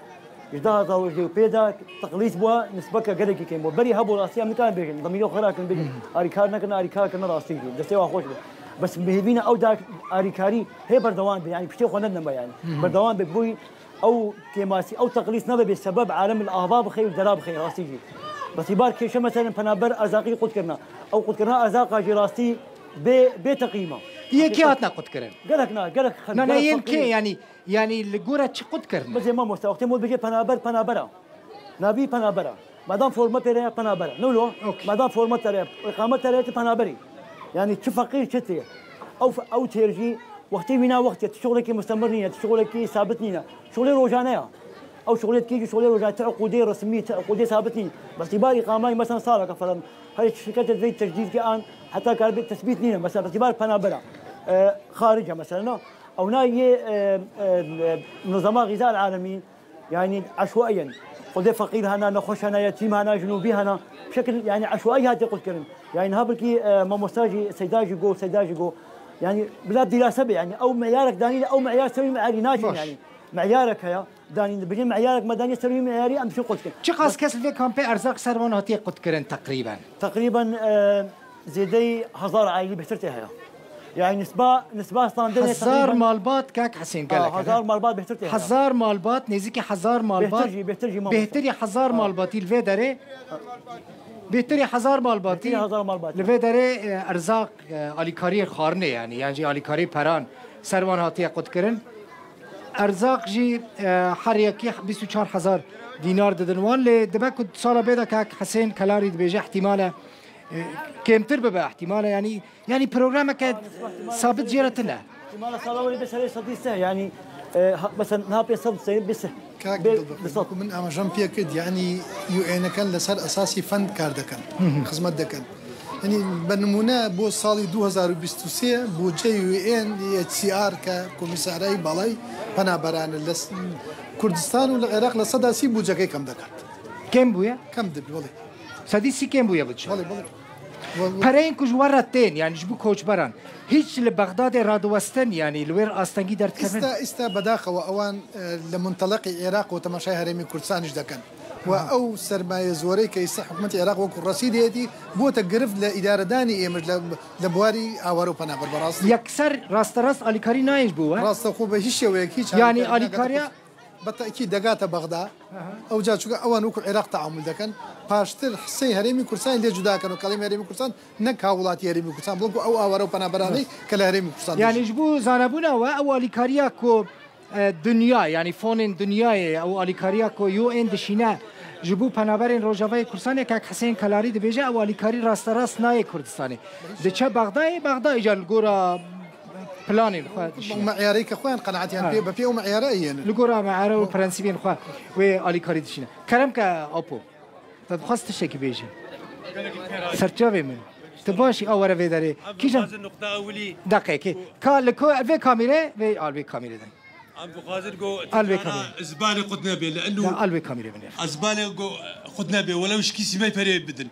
ji du hezar û hejdeh û pê de teqlîs bû, nisbeke gelekî kêm bû. Berî hebû rastî em nikarin bêjin. Demîrê xwe rakin bêjin. Arîkar nekin, arîkar kirine rastî jî. Destê wan xweş be. Bes bi hêvî ne ew da arîkarî hê berdewam be. Yani piştê xwe nedine me yani. Berdewam be. Bûyî Ew kêmasî, ew teqlîs nebe bê sebeb alem li ava bixê û dera bixê rastî jî. Betîbar kêşe meselen penaber erzaqî qut kirina. Ew qutkirina erzaqa jî rastî bê, bê teqîma. Yê kî hatine qutkirin? Gelek na, gelek xelk, Na, na, gelek yên kê, feqîr. yani, yani li gora çi qut kirine? Bizê mamoste, wextê mol bêje penaber, penabera. Navî penabera. Madam forma pêre ya penabera. Ne wilo? Okey. Madam forma tere, îqamet tere ti penaberî. Yani çi feqîr çi tê. Ew fe-, ew têr jî wextê wîna wextê, ti şuxlekî mustemir nîne, ti şuxlekî sabit nîne. Şuxlê rojane ya. Ew şuxlê dikî jî şuxlê rojane, ti uqûdê resmî, ti uqûdê sabit nîne. Bes tîbar îqamay mesela saleke falan. Her şirketê vê tecdîdkê an heta karibê tesbît nîne. Mesela bes tîbar penabera. E, xarice mesela. Ew na yê, e, e, e, nizama xiza el alemî. Yani eşwayen. Xwedê feqîr hena, nexweş hena, yetîm hena, jinûbî hena. Bi şekil yani eşwayî hatiye qutkirin. Yani niha belkî, e, mamosta jî, seyda jî got, seyda jî got. Yani bila dîrase be yani. Ew meyarek danî, ew meyar ser wî meyarî naçin Baş. yani. Meyarek heye. Danî dibêjin meyarek me danî ser wî meyarî em diçin qutkirin. Çiqas kes li vê kampê erzaq ser wan hatiye qutkirin teqrîben? Teqrîben, e, zêdeyî hezar aîlî bêhtir tê heye. Yani nisba, nisba standê Hezar teqrîben malbat, kak Hesên, Aa, gelek hezar hene. malbat bêhtir tê heye. Hezar malbat, nêzîkî hezar malbat. Bêhtir jî, bêhtir jî mamoste. Bêhtirî hezar malbatî li vê derê. Bêhtirî hezar malbatî. Bêhtirî hezar malbatî. Li vê derê, e, erzaq, e, alîkariyê xwarinê yani, yan jî alîkariyê peran ser wan hatiye qutkirin. Erzaq jî, e, her yekî bîst û çar hezar dînar didin wan. Lê dibe ku sala bê de kak Hesên Kelarî dibêje ihtimal e, e, kêmtir bibe ihtimal e, yani, yani programeke sabit jê re tune. Îhtimala sala wê bê serê sedî seh, yani, e, ha, mesela niha pê sed seyir bê seh. Kak Bê, Dilbir, bê sed. Ku min amajan pê kir, yani U N eken li ser esasî fend kar dekin, xizmet dekin. Yani be nimûne bo salî du hezar û bîst û sê budceyê U N H C R ke Komîsarayî Balayî Penaberan li s-, Kurdistan û li Iraq li seda sî budcekê kem dekat. Kêm bûye? Kem dibî, welê. Sedî sî kêm bûye budce. Welê, welê. Welê. Pereyên ku ji we re tên, yani ji bo koçberan, hiç li Bexdadê radiwestin, yani li wê astengî derdikevin? Îsta, îsta bedaxewa ewan, e, li muntelaqê Iraq û temaşayê Herêmê Kurdistan jî dekin. Û Aha. ew sermaye zorê ke îsta hikûmetê Iraq wekû resîdê yetî, bote girift li îdaredanî êmir li, li buwarî awaro penaber berastî. Yekser rasterast alîkarî nayên ji bo we? Raste xwe bi hiç şêweyek hiç Yani alîkarî alîkariya nagate. Bi tekî degate Bexda. Aha. Ew ca çûka ewan wekû Iraq teamul dekin. Paştir hisey Herêmî Kurdistanê lê cuda kin û kelîmê Herêmî Kurdistan ne ka welatî Herêmî Kurdistan, belku ew aware û penaberanê Baş. ke li Herêmî Kurdistan Yani dijîn. ji bo zanebûna we, ew alîkariya ku, e, dinya, yani fonên dinyayê, ew alîkariya ku U N dişîne, Ji bo penaberên Rojavayê Kurdistanê kak Hisên Kelarî dibêje ew alîkarî rasterast nayê Kurdistanê. Diçe Bexdayê, Bexda îcar li gora planên xwe dişîne. Meyarêke xwe yan qenaetiyan Ha. pê, bi pê û meyare yên. Li gora meyare û prensîbên xwe wê alîkarî dişîne. Kerem ke Apo. Te dixwest tiştekî bêje. Serçavê min. Tu baş î, a were vê derê. Kîjan? Dixwazin nuqta ewilî. Deqekê. Ka li ko, vê kamîre, vê al vê kamîre de. Em dixwazin go Al vê tijara kamîre. Zbalê qut nebe, li enu Ya al vê kamîre binêr. Zbalê go qut nebe, welew şikî sîmey perê bidin.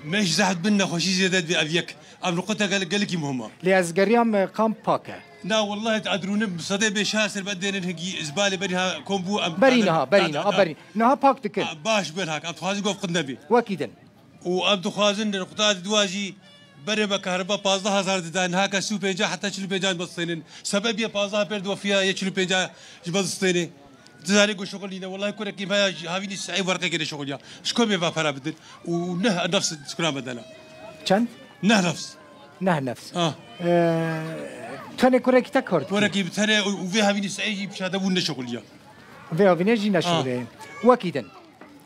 Me ji zehf bin nexweşî zêde dibe ev yek. Em li quta gel-, gelekî muhim e. Lê ez geriyam, e, kamp pak e. Na, wellahî, ez rûnim sedê bê şar ser bendênin hingî zbalê berî ha kom bû, em Berî niha, berî niha, berî. Niha pak dikin. A, baş belhak, em dixwazin go qut nebe. Wekî din. Û em dixwazin di nuqta di dua jî berê me kahriba pazdeh hezar dida, niha ke sî û pênc heta çil û pênc bistênin. Sebeb yê pazdeh pêr diwefiya yê çil û pênc ji me distênê. Dizanê ku şixul nîne. Wellahî kurekî me ya ji havînî seyê werqekê de şixul ya. Ji ku bê va pera bidin. Û neh nefs dikuna me dela. Çend? Neh nefs. Neh nefs. Ha. Ee, tenê kurekî te kar dikî? Kurekî bi tenê û, û vê havînî seyê jî pişa de bûn neşixul ya. Vê havînê jî neşixul Ha. ye. Wekî din.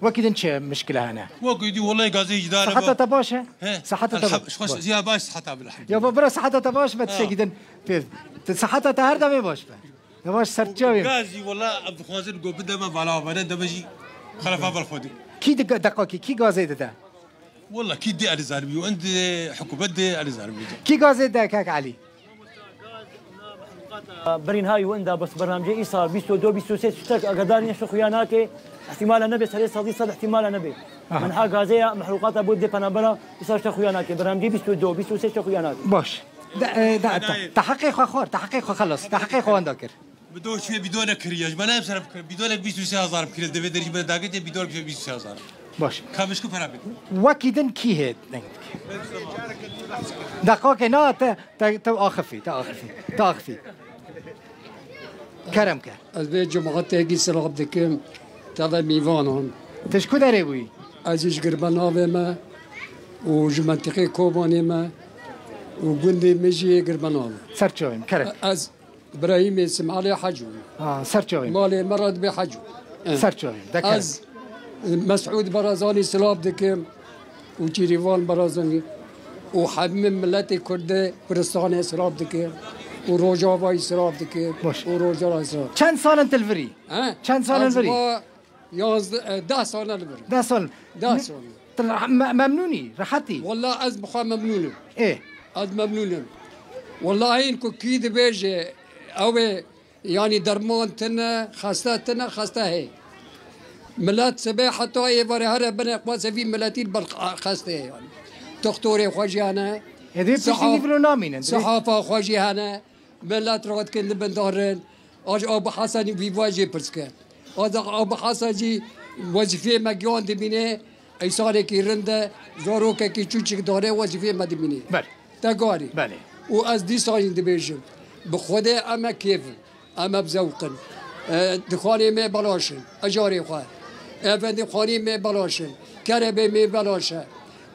Wekî din çi mişkile hene? Wekî din, wellahî gazê îdare Seheta ba. Te baş e? He. Seheta te Elham-, baş. Xweş, Baş. Ya baş seheta bilhemdulillah. Ya ba bira seheta te baş be Ha. tiştekî din. Pê, te seheta te her demê baş be. Ya baş serçavê. Gazî, wella, em dixwazin go bide me vala, me ne deme jî xelefa ber xwe dî. Kî di deqakî, kî gazê dide? Wella, kî dê Elî Zalimî û indi hikûmet dê Elî Zalimî dê. Kî gazê de kek Elî? Berîn ha û inda bes bernamcê îsal bîst û du bîst û sê tiştek agahdarî neşe xuya nake, îhtîmala nebe serê sedî sed îhtîmala nebe. Aha. Min ha gazê ya mehrûqata bo dê penabera îsal tiştek xuya nake. Bernamcê bîst û du bîst û sê tiştek xuya nake. Baş. De, e, de, te, te heqê xwe xwar, te heqê xwe xelas, te heqê xwe wenda kir. Bi do çûye bîdone kiriye. Ji me nayê ser bikir. Bîdonek bîst û sê hezar bikire. Divê derî me dagê te bîdon bikire bîst û sê hezar. Baş. Ka mişku pera bidin. Wekî din kî hê deng dike? Deqakê na te, te, te axifî, te axifî, te axifî. Kerem ke. Ez vê cematekî silav dikim. Teve mîvanan. Te ji ku derê bûyî? Ez ji Girbenavê me û ji mentiqê Kobanê me û gundê min jî yê Girbenav e. Ser çavê min, kerem. Ez Birahîmê Simalê Hecû. Ha, ser çavê min. Malê me re dibê Hecû. Eh. Ser çavê min, de kerem. Ez, e, Mesûd Barazanî silav dikim û Çîrîvan Barazanî û hemî miletê Kurdê Kurdistanê silav dikim û Rojavayî silav dikim Baş. û Rojava silav. Çend sal in tu li vir î? He? Çend sal in Ez li vir î? va Yanzdeh, e, deh sal li vir. Deh sal. Deh sal. Tu rah-, me-, memnûn î, rehet î? Walla ez bi xwe memnûn im. Ê. Ez memnûn im. Walla hên ku kî dibêje, ew ê, yanî derman tune, xeste tune, xeste hê. Milet sibê heta êvarê here bine, xwese vî miletî li ber xeste ye yanî. Doktorê xwe jî hene. Ê, dê piştî Siha-, vî viro namînin, dê. Sihafa xwe jî hene. Milet radikin li bin darin. Aj Abu Hasan vî va jê pirs ke. Aj Abu Hasan jî wezîfeyê me giyan dimîne, îsanekî rind e, zarokekî çûçik dare wezîfeyê me dimîne. Ber. Te garî. Belê. Û ez dîsa jî dibêjim, bi Xwedê em e kêf in, em e bi zewq in. E, dixanê me belaş in, ejarê xwe. Efendîxanê me belaş in, kerebê me belaş e,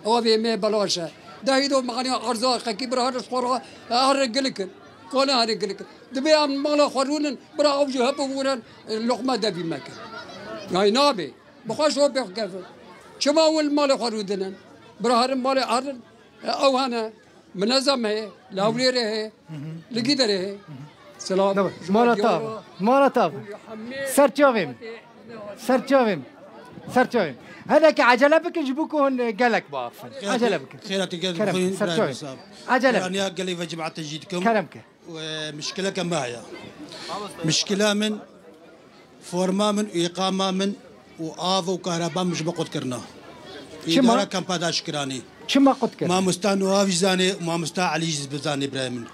avê me belaş e. Dehî do mexaniya erzaqekî bir her xwe re, her gilik in. Kane herê gilik. Dibê em mala xwe rûnin, bira ew jî hep bûrin, loqma devî mekin. Yay nabê. Bi xwe şopê xwe kevin. Çima hûn li malê xwe rûdinin? Bira herin malê herin, ew hene. Minezem heye, li Hewlêrê heye, li Giderê heye. Silav. Mala tav. Mala tav. Ser çavêm. Ser çavêm. Ser çavêm. Hinekî ecele bikin ji bo ku hûn gelek biafin. Ecele bikin. Xêra te gel Kerem, xwîn, ser çavêm. Ecele bikin. Raniya gelê ve cemaate jî dikim. Kerem ke. Û, e, mişkileke me heye. Mişkila min, forma min û îqama min û av û kahreba min ji me qut kirina. Çima? Îdara kampa daşkiranî. Çima qut kirina? Mamosta Nuha jî zanê û mamosta Elî jî bizanê birayê min.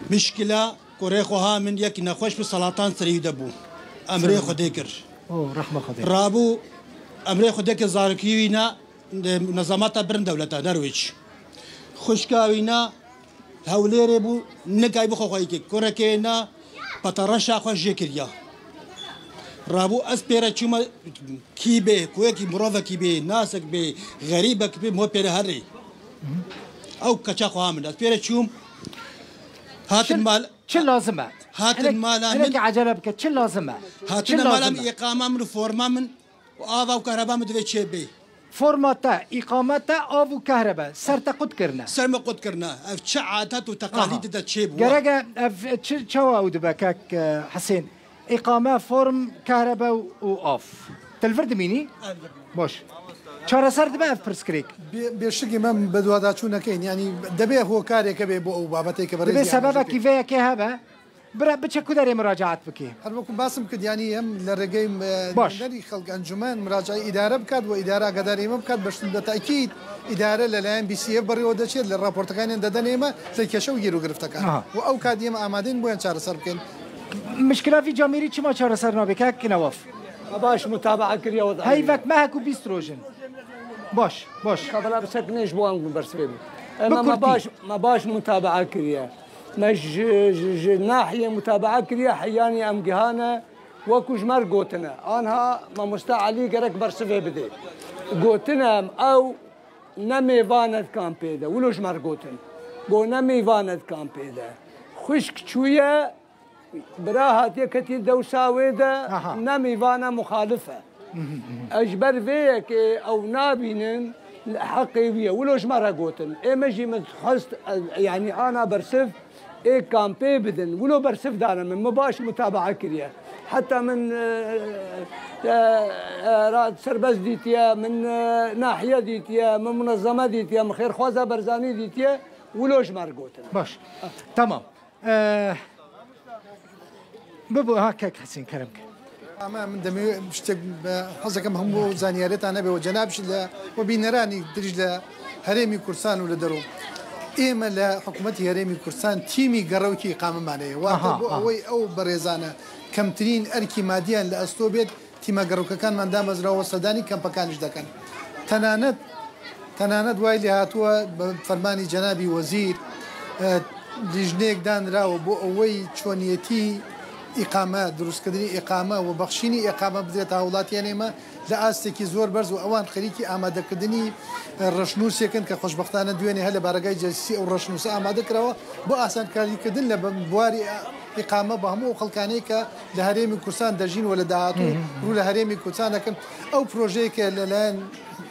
Mişkila kurê xwe ha min yekî nexweş bi salatan serî de bû. Emrê Xwedê kir. O, rehma Xwedê. Rabû emrê Xwedê kir zarokî wî na, e, nezamata birin dewleta Nerwêç. Xwişka wî na Hewlêrê bû, nikay bixwe xweyî kê. Kurekê na petereşa xwe jê kiriya. Rabû ez pêre çûme kî bê, ku yekî mirovekî bê, nasek bê, xerîbek bê, mo pêre herê. Ew keça xwe ha min. Ez pêre çûm, hatin mal. Çi lazim e? Hatin mala min. Hinekî ecele bike, çi lazim e? Hatin mala min, îqama min û forma min. Ava û kahreba min divê çêbê. Forma te, îqame te, av û kahrebe, ser te qut kirine. Ser me qut kirine. Ev çi adet û teqalîd de çêbû? Gerek e ev çi, çawa ew dibe kek, e, Hesên? Îqame, form, kahrebe û, û av. Te li vir dimînî? Baş. Çareser dibe ev pirsgirêk? Bê-, bêşikî me bi duadaçû nekeyin. Yanî dibê hokareke bê bo ew babetê ke bi Dibê rêzî sebebekî vê yekê hebe. Bira, biçe ku derê muracaat bikî. Her wekî basim kir, yanî em li rêgey, e, Baş. nûnerî xelk, encûmen muracaatê îdare bikat û îdare agadarî me bikat, bi şiddet tekîd îdare li layen B C F berê we deçêt, li raportekanên deden ême, li keşe û girûgiriftekan. Aha. Û ew kadî em amadên bo yan çareser bikin. Mişkila vî camêrî çima çareser nabe, kek Newaf? Me baş mutabaa kiriye wezayê. Heyvek mehek û bîst roj in. Baş, baş. Kabela bi sekinê ji bo em bersivê bû. Bi Em me kurtî. baş, me baş mutabaa kiriye. Me ji, ji, ji nahiyê mutabaa kiriye, heyanî em gihane, wekû ji me re gotine. Anha mamoste Elî gerek bersivê bidê. Gotine em ew ne mêvan e di kampê de. Wilo ji me re gotin. Go ne mêvan e di kampê de. Xwişk çûye, bira hatiye ketiye dewsa wê de, Aha. ne mêvan e, muxalif e. Ez ji ber vê yekê ew nabînim, heqê wî ye. Wilo ji me re gotin. Ê me jî min dixwest, e, yanî ana bersiv ê kampê bidin. Wilo bersiv dane min. Min baş mutabaa kiriye. Heta min, e, e, e, ra serbest dîtiye, min, e, nahiye dîtiye, min munezeme dîtiye, min Xêrxwaza Barzanî dîtiye. Wilo ji me re gotin. Baş. Tamam. Ee, bibo, ha, kek Hesên, kerem ke. Ama min demê tiştek, e, hezekam hemû zaniyarêtan nebe û cenab jî le û bîneranî dirîj le herêmî Kurdistan û li derû. Ême le hikûmetî herêmî Kurdistan tîmî gerewkî îqamemane ye. Wate Aha, bo aha. ewey ew berêzane kemtirîn erkî madiyan li esto bêt, Tîma gerokkekanman damezrawe û sedanî kempekaniş dekin. Tenanet, tenanet way lê hatuwe bi fermanî cenabî wezîr, e, lijnêk danirawe bo ewey çoniyetî îqame, dirustkirinî îqame û bexşînî îqame bidrêt hawlatiyên ême li astekî zor berz û ewan xerîkî amadekirinî, e, reşnûsêk in ke xweşbextane duyenê hele baregay cesîsî ew reşnûse amade kirawe bo asankarîkirin li biwarî îqame bi hemû xelkanê ke li herêmî Kurdistan dejîn û li dahatû Hı hı. rû li herêmî Kurdistan dikin. Ew projeyeke li layen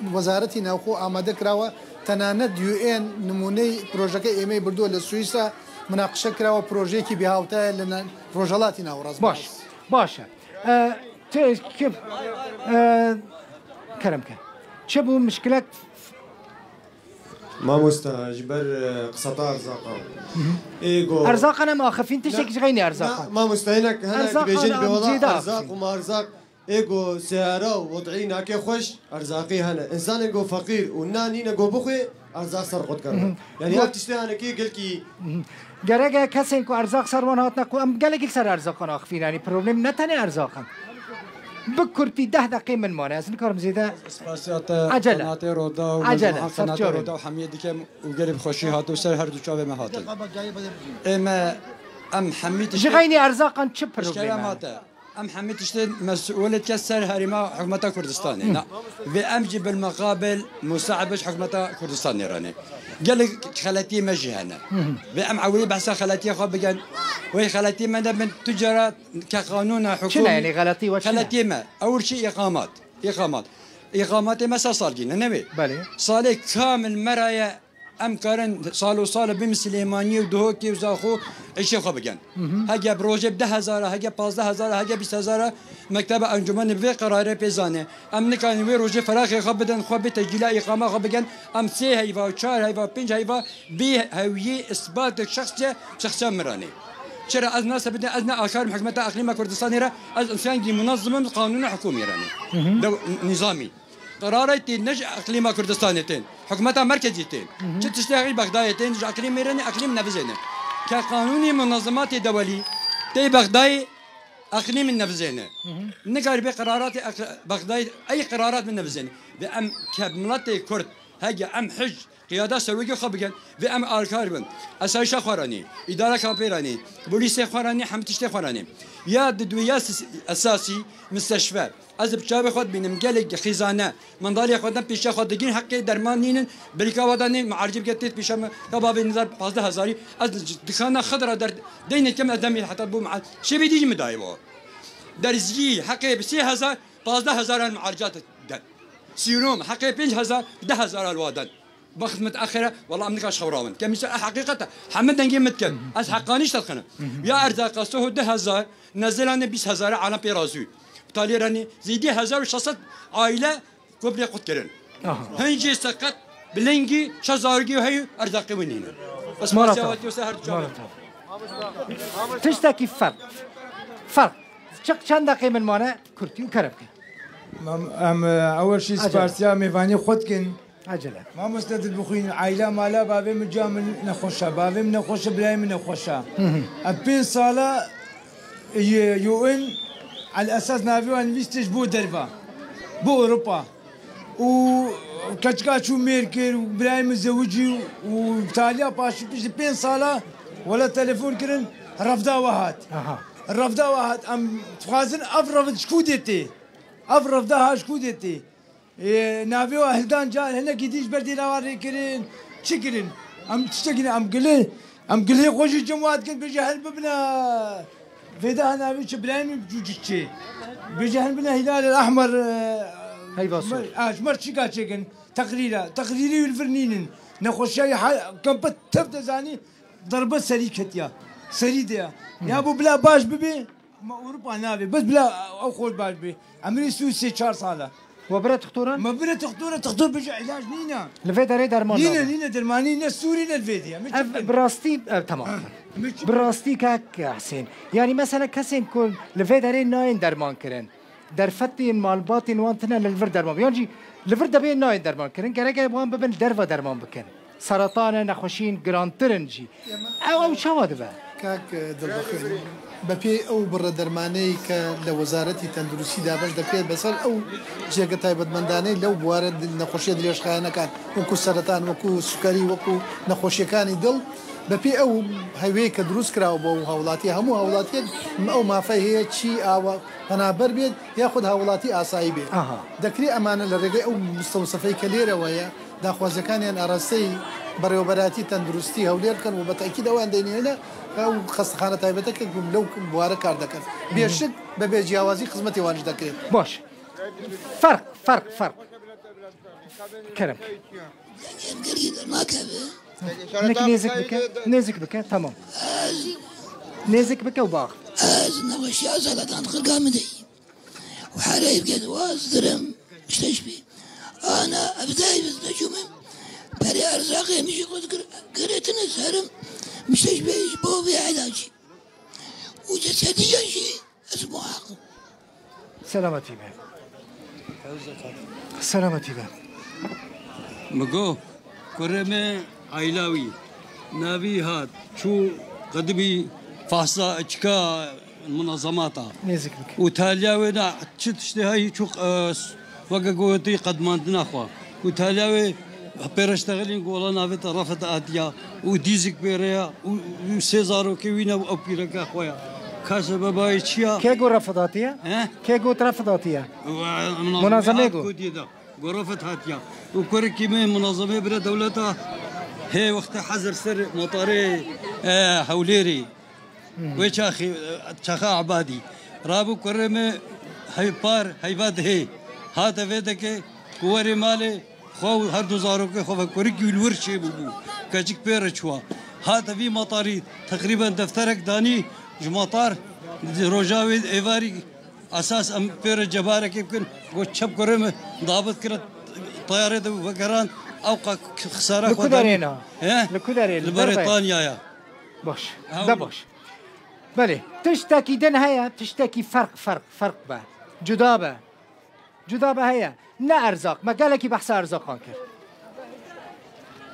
Wezaretî Navxwe amade kirawe, tenanet U N nimûney projeke êmeyê birdo li Swîsra, minaqişe kirawe, projeyekî bihawte ye li ne-, Rojhelatî Navrast. Baş, baş e. E, tu kim? E, kerem ke. Çi bû mişkilek? Mamosta, ji ber, e, qiseta erzaqan. Ê go Erzaqan em axifîn, tiştek Ne, ji xeynî erzaqan. ne, mamosta, hinek, hinek Erzaqan dibêjin, em bê wela cêda erzaq axifîn. û marzaq. Ê go seyara û wed'î nake xweş, erzaqî hene. Însanên go feqîr û nan nîne go bixwe, erzaq ser xwe dikevin. Yanî Go- ev tiştê hanekî gelkî Gerek e kesên ku erzaq ser wan hatine, ku em gelekî ser erzaqan axifîn, yanî problem ne tenê erzaqan. Bi kurtî deh deqê min mane, ez nikarim zêde Spasiya te Acele. Qenatê Roda û Acele, mecmuha Qenatê serçavên. Roda û hemiyê dikem û gelê bi xweşî hato ser her du çavê me hatin. Ê me, em hemî Ji tiştê xeynî erzaqan çi probleme? Eşkere mate. Em hemî tiştê mesûlê dike ser herêma hikûmeta Kurdistanê. Na. Vê em jî bilmeqabil musaib ji hikûmeta Kurdistanê re ne. Gelek xeletiyê me jî hene. Vê em ewilî behsa xeletiyê xwe bikin. Wê xeletiyê me de bin tu cara ke qanûna Çi ne hikûmî yanî xeletî we çi ne? Xeletiyê me. Ewr çi îqamat. Îqamat. Îqamatê me sed salgî ne, ne wê? Belê. Salê kamil me ra ye, em karin sal û sal bin Silêmaniyê û Duhokê û Zaxo îşê xwe bikin. Hı hı. Hege bi rojê bi deh hezar a, hege pazdeh hezar a, hege bîst hezar a, mekteba encûmenê bi vê qerarê pê zane. Em nikarin wê rojê feraxê xwe bidin, xwe bê tecîla îqama xwe bikin. Em sê heyva, çar heyva, pênc heyva bê hewiyê îsbatek şexsiye, şexsiya miranê. Çira ez nase bidin, ez ne akarim hikûmeta Eqlîma Kurdistanê re, ez însangî munezim im, qanûna hikûmî re ne. Hı hı. Dew-, nîzamî. Qerarê tên ne ji Eqlîma Kurdistanê tên, hikûmeta merkezî tên. Hı hı. Çi tiştê herî Bexdayê tên, ji Eqlîmê re ne, Eqlîm nevizê ne. Ke qanûnê munazimatê dewelî tê Bexdayê, Eqlîmê nevizê ne. Hı hı. Nikarî bê qeraratê Eq-, Bexdayê, ey qerarat min nevizê ne. Ve em ke miletê Kurd, hege em hij, qiyada serokê xwe bikin, ve em alkar bin. Esayişa xwe re nê, îdara kampê re nê, polîsê xwe re nê, hemî tiştê xwe re nê. Ya di duya sis-, esasî, misteşfe. Ez bi çavê xwe dibînim, gelek xîzane, mendalê xwe de pêşiya xwe digîn, heqê derman nînin, birîka we de nê, miaricî bike têt pêşa me, ya bavê nizar pazdeh hezarî, ez dikana xwe de ra der, deynê kem ez demê heta bû meal, şevê dî jî min dayê bo. Derziyî, heqê bi sê hezar, Pazdeh hezar el muaricat den. Sîrom, heqê pênc hezar, deh hezar el wa den. Bexit miteexire, wela em nika ji xew rawin. Ke mîsal, e heqîqet e. Heme dengê min dikin. Ez heqanî tişt dikinim. Ya erzaqa soho du hezar, nezelanê bîst hezar e, alem pê razî. Talê renî zêdî hezar û şeş sed aîle komple qut kirin. Aha. Hin jê seqet, bilingî, şeş zarokî heyî, erzaqê wî nîne. Bes Mara masiya te. Wetî wese her çawa. Mara te. Tiştekî ferq. Ferq. Çi-, çend deqê min mane, kurtî û kerem ke. Mam-, em, e, ewil şî Acele. Sparsiya mêvanî xwe dikin. Acele. Mamoste dilbixwîn, aîla mala bavê min, ca min nexweş e, bavê min nexweş e, birayê min nexweş e. Hı hı. Em pênc sala, e, U N el esas navê wan nivîstî ji bo derva, bo Ewropa. Û keçika çû mêr kir û birayê min zewicî û taliya paşî piştî pênc sala wele telefon kirin, revda we hat. Aha. Revda we hat, em dixwazin ev revd ji ku dê tê? Ev revda ha ji ku dê tê? Ê, navê wa hildan car hinekî dî ji ber dêla wa rê kirin. Çi kirin? Em tiştekî ne, em gilê, em gilê xwe jî cem wa dikin, bêje hel bibine. Vêda ha navê çi, birayê min cûcik çê. Bêje hel bibine Hilal el Ahmer, e, Heyva sor. Mer-, a, ji mer çîka çêkin. Teqrîra. Teqrîrî wî li vir nînin. Nexweşiya ha, kempet tev de zanî, derbe serî ketiya. Serî de ya. Hı. Ya bu bila baş bibe, Ma Ewropa navê, bes bila ew xwe baş bê. Emirî Sûrî sê çar sal e. We bire tixtoran? Me bire tixtoran, tixtor bêje îlac nîne. Li vê derê derman Nîne, nabin. Nîne dermanî, ne Sûrî, ne li vê diye. Min çi Ev bikin? Bi rastî, ev, tamam. Ha, min çi Bi rastî kek Hesên. Yanî mesela kesên ku li vê derê nayên derman kirin. Derfetên malbatên wan tine li vir derman. Yan jî li vir debê nayên derman kirin. Gerek e wan bibin derve derman bikin. Seratan e, nexweşiyên girantir in jî. Ew, ew çawa dibe? Kak, e, Dilbixwîn, bi pê ew birre dermaneyê ke li Wezareta Tenduristî dabeş dike, beser ew ciheke taybetmendane lew buware di-, nexweşiya dirêjxayanekan, wekû seretan, wekû sukerî, wekû nexweşiyekani dil, bi pê ew hewê ke dirûst kiraw bo ew hawlatiyê, hemû hawlatiyek ew mafey heye, çî awa penaber bêt, ya xwe di hawlatî asayî bêt. Aha. Dekrê emane li rêgê ew mistewsefeyê ke lêre we ye, daxwazekaniyan arasteyî Bereweberatî Tenduristî Hewlêr dikin û bi tekîd ew endêniyene ew xestexane taybeteke ku lew buware kar dikin. Bêşik be bê ciyawazî xizmetê wan jî dikin. Baş. Ferq, ferq, ferq. Kerem. Nek nêzik bike, nêzik bike, tamam. Nêzik bike û bax. Ez nexweşiya zeletan xirka min de. Û hereyî bike dixwaz dirim, işte ji bî. Ana, ev dayî biz neçûmin. Perê erzaqê min jî xwe dikir, girêtine serim, işte ji bî, ji bo vê ilacî. Û cesediya jî ez muhaqim. Selametî be. Selametî be. Min got, kurê me aîla wî, navî hat, çû qedimî fahsa çika munazamata. Nêzik bike. Û taliya wê na çi tiştê heyî çû, e, weke gotî qedmandina xwe. Û taliya wê pêreştexilîn ku wela navê te Refet hatiya û dîzik pêre ya û, û sê zarokê wî ne û ew pîreka xwe ya. Ka sebebayê çi ya? Kê got Refet hatiye? He? Kê got Refet hatiye? Munazemê got. Gotiye da. Gorofet hatiya. Û kurekî me munazemê bire dewleta hê wextê hezir ser motarê, e, Hewlêrê. Hmm. Wê çaxê, e, çaxa Ebadî. Rabû kurê me heypar, heyva dihê. Hate vê deke ku werê malê xwe û her du zarokê xwe ve kurekî wî li wir çêbûbû. Keçik pê re çûwa. Hate vî motarî teqrîben defterek danî ji motar di roja wê êvarî Esas em pê re cebarekê bikin, got çep kurê min dabit kire, tayarê de vegeran, ew qa xisara Li xwe ku danî. Derê ne? He? Li ku derê? Li Li Berê. Berêtanyaya. Baş. Ew De baş. Belê. Tiştekî din heye, tiştekî ferq, ferq, ferq be. Cuda be. Cuda be heye. Ne erzaq. Me gelekî behsa erzaqan kir.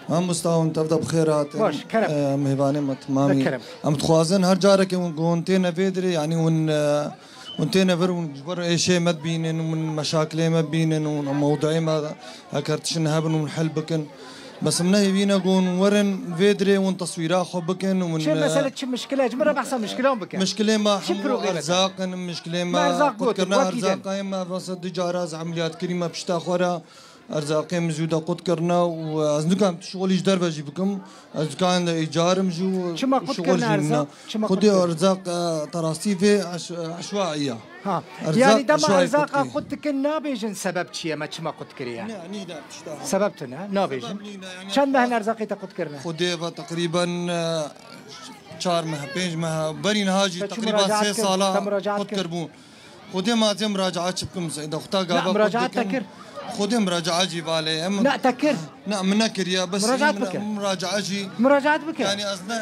Mamosta, hûn tev de bi xêr hatin. Baş, kerem. Em hêvanê me timamî. Kerem. Em dixwazin her carekê hûn ku hûn têne vê dirê, yanî hûn, e, hûn têne vir, hûn ji ber êşê me dibînin, hûn meşakilê me bibînin, hûn mewduê me heker tiştin hebin, hûn hel bikin. Bes em nehêvîne ku hûn werin vê dirê, hûn teswîra xwe bikin, hûn, Çi e, mesele, çi mişkile? Ji min re behsa mişkilan bike. Mişkilê me Çi hemû probleme te? Erzaq in, mişkilê me Me erzaq gotin, qutkirin, we dîtin. Erzaqayê me, vasa du cara ez emeliyat kirî me pişta xwe re. Erzaqê min jû de qut kirine û ez nikarim tu şixulî ji derve jî bikim. Ez dikanim de îcarim jû Çima qut şixul kirine jî erzaq? nîne. Çima qut Xwedê kirine? erzaq, e, terastî vê eş-, eşwaî ya. Ha. Erzaq Yani dema eşwaî erzaqa qut kirî. qut dikin nabêjin sebeb çi ye me çima qut kiriye? Ne, nîne tişta. Sebeb tune, nabêjin. Sebeb nîne, yani Çend mehin erzaqê te qut kirine? Xwedê ve teqrîben, e, çar meh, pênc meh, berî niha jî Te çi teqrîben muracaat sê kir? sala Te muracaat qut kir? kirbû. Xwedê ma ez ê muracaat çi bikim, Seyda? Xwedê Na, gava muracaat te kir? Xwedê muracaat jî valê. Em Na, te kir? Na, min nekiriye, bes Muracaat min bike. muracaat jî. Muracaat bike. Yani ez ne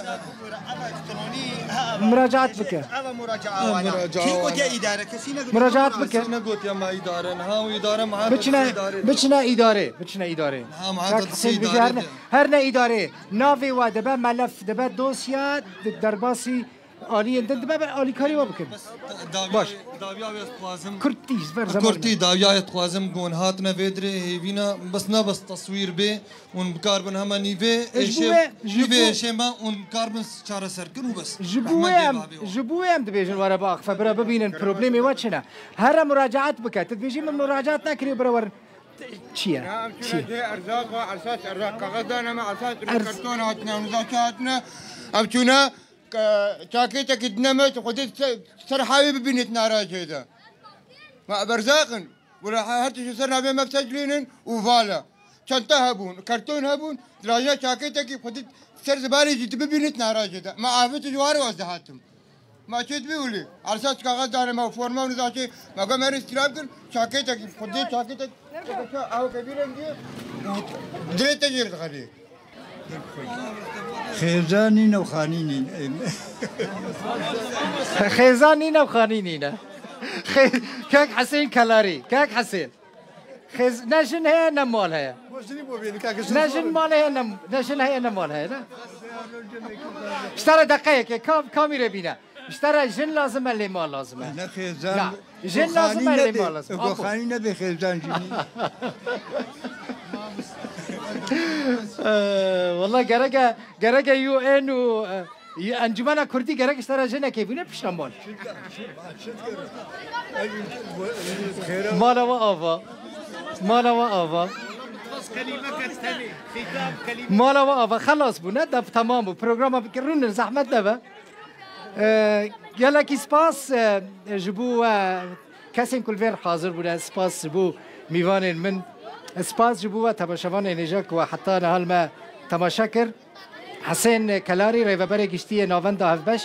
Muracaat bike. Eva muracaat wana. Muracaat Kî wana. gotiye îdare? Kesî ne gotiye Muracaat muracaat. bike. Ne gotiye ma îdare. Ha, o îdare ma Biçine, idare. biçine îdare. Biçine îdare. Ha, ma Kak hata Hüseyin idare bije her ne, de. her ne îdare. Navê we dibe melef, dibe dosya, di-, derbasî Aliyên din dibe be alîkarî we bikin. Dawiya, Baş. dawiya wê dixwazim. Kurtî, ji ber zeman Kurtî, me. dawiya wê dixwazim, gon hatine vê dirê hêvîna, bes ne bes teswîr bê, hûn bikarbin hema nîvê E, ji bo êşê, wê, ji nîvê bo êşê me, hûn bikarbin çareser kin û bes. Ji bo Rehmet wê em, bê babê we. ji bo wê em dibêjin were biaxife, bira bibînin problemê we çi ne. Here muracaat bike. Tu dibêjî min muracaat nekiriye, bira werin. Çi ye? Ya, em Çi çûne ye? cihê erzaq ve, ersas erzaq kaxez dane me, ersas Erz- karton hatine, nizakî hatine. Em çûne Ke çakêtekî dine me, tu xwedî se-, ser hawî bibînît nara jê de. Me ev erzaq in. Wila he-, her tişt ser navê me biseclînin û vala. Çanta hebûn, karton hebûn, dirajna çakêtekî xwedî ser zibarê jî tu bibînît nara jê de. Me avêt ji warê waz dihatim. Me çêt bî wilî. Ersa çikaxa dane me forma û nizaçê. Me go me rê îstîlab kir, çakêtekî xwedî çakêtek. Ew ke vî rengî û dirê te jê dixelî. Xêza nîne û xanî nîne. Xêza nîne û xanî nîne. Xê-, Kek Hesên Kelarî. Kek Hesên. Xêz-, ne jin heye, ne mal heye. Ne jin mal heye, ne, ne jin heye, ne mal heye, ne? Ji te re deqeyekê, kam, kamî rê bîne. Ji te re jin lazim e, lê mal lazim e. Ne xêzan. Na, jin lazim e, lê mal lazim. Ego Apo. Xanî nebe xêzan jî. Ee, Wala gereke, gereke U N û, e, Encumena Kurdî gerek ji te re jinekê bûne pişta mal. Mala we ava. Mala we ava. Mala we ava. Xelas bû, ne? Dev temam bû. Programa bikirînin, zehmet nebe. Ee, gelekî spas, e, ji bo, e, kesên ku li vêr hazir bûne, spas ji bo mîvanên min, spas ji bo we temaşevanên hêja ku we heta niha li me temaşe kir. Hesên Kelarî, rêveberê giştî yê Navenda Hevbeş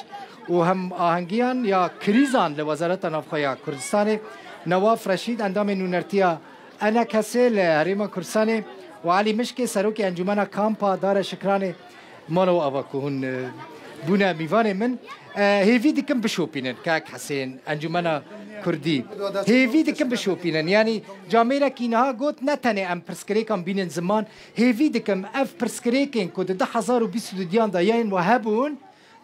û Hemahengiyan ya Krîzan li Wezareta Navxwe ya Kurdistanê, Newaf Reşîd, endamê nûnertiya ENKSê li Herêma Kurdistanê û Elî Mişkê, serokê Encûmena Kampa Dare Şikranê. Mala we ava ku hûn, e, bûne mîvanê min. E, hêvî dikim bişopînin, kak Hesên, Encûmena Kurdî. Hêvî dikim bişopînin. Yanî camêrekî niha got, ne tenê em pirsgirêkan bînin ziman. Hêvî dikim ev pirsgirêkên ku di du hezar û bîst û duyan de yên we hebûn,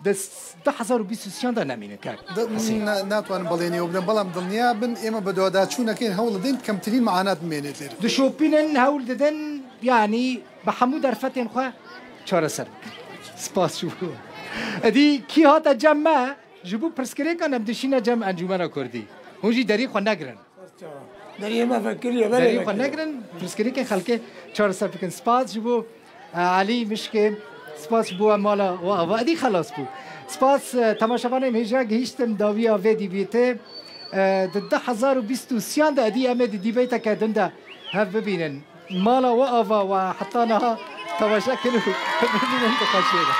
di s-, du hezar û bîst û sêyan de nemînin, kak Hesên. Ne-, natwanim belênê we bidim, belam dilniya bin, ême bi dodaçûnekên hewl didin kemtirîn meanat bimênê lêre. Dişopînin, hewl didin, yanî bi hemû derfetên xwe çareser bikin. Spas ji bo we. Edî kî hate cem me, ji bo pirsgirêkan em dişîne cem Encûmena Kurdî. Hûn jî derî xwe negirin. Deriyê me vekiriye, Derî xwe negirin, pirsgirêkên xelkê çareser bikin. Spas ji bo, e, Elî Mişkê, spas ji bo we mala we ava. Edî xelas bû. Spas, e, temaşevanên hêja gihîştin dawiya vê dîbêtê. E, di du hezar û bîst û sêyan de edî em ê di dîbêteke din de hev bibînin. Mala we ava we heta niha temaşe kirin û bimînin di xweşiyê de.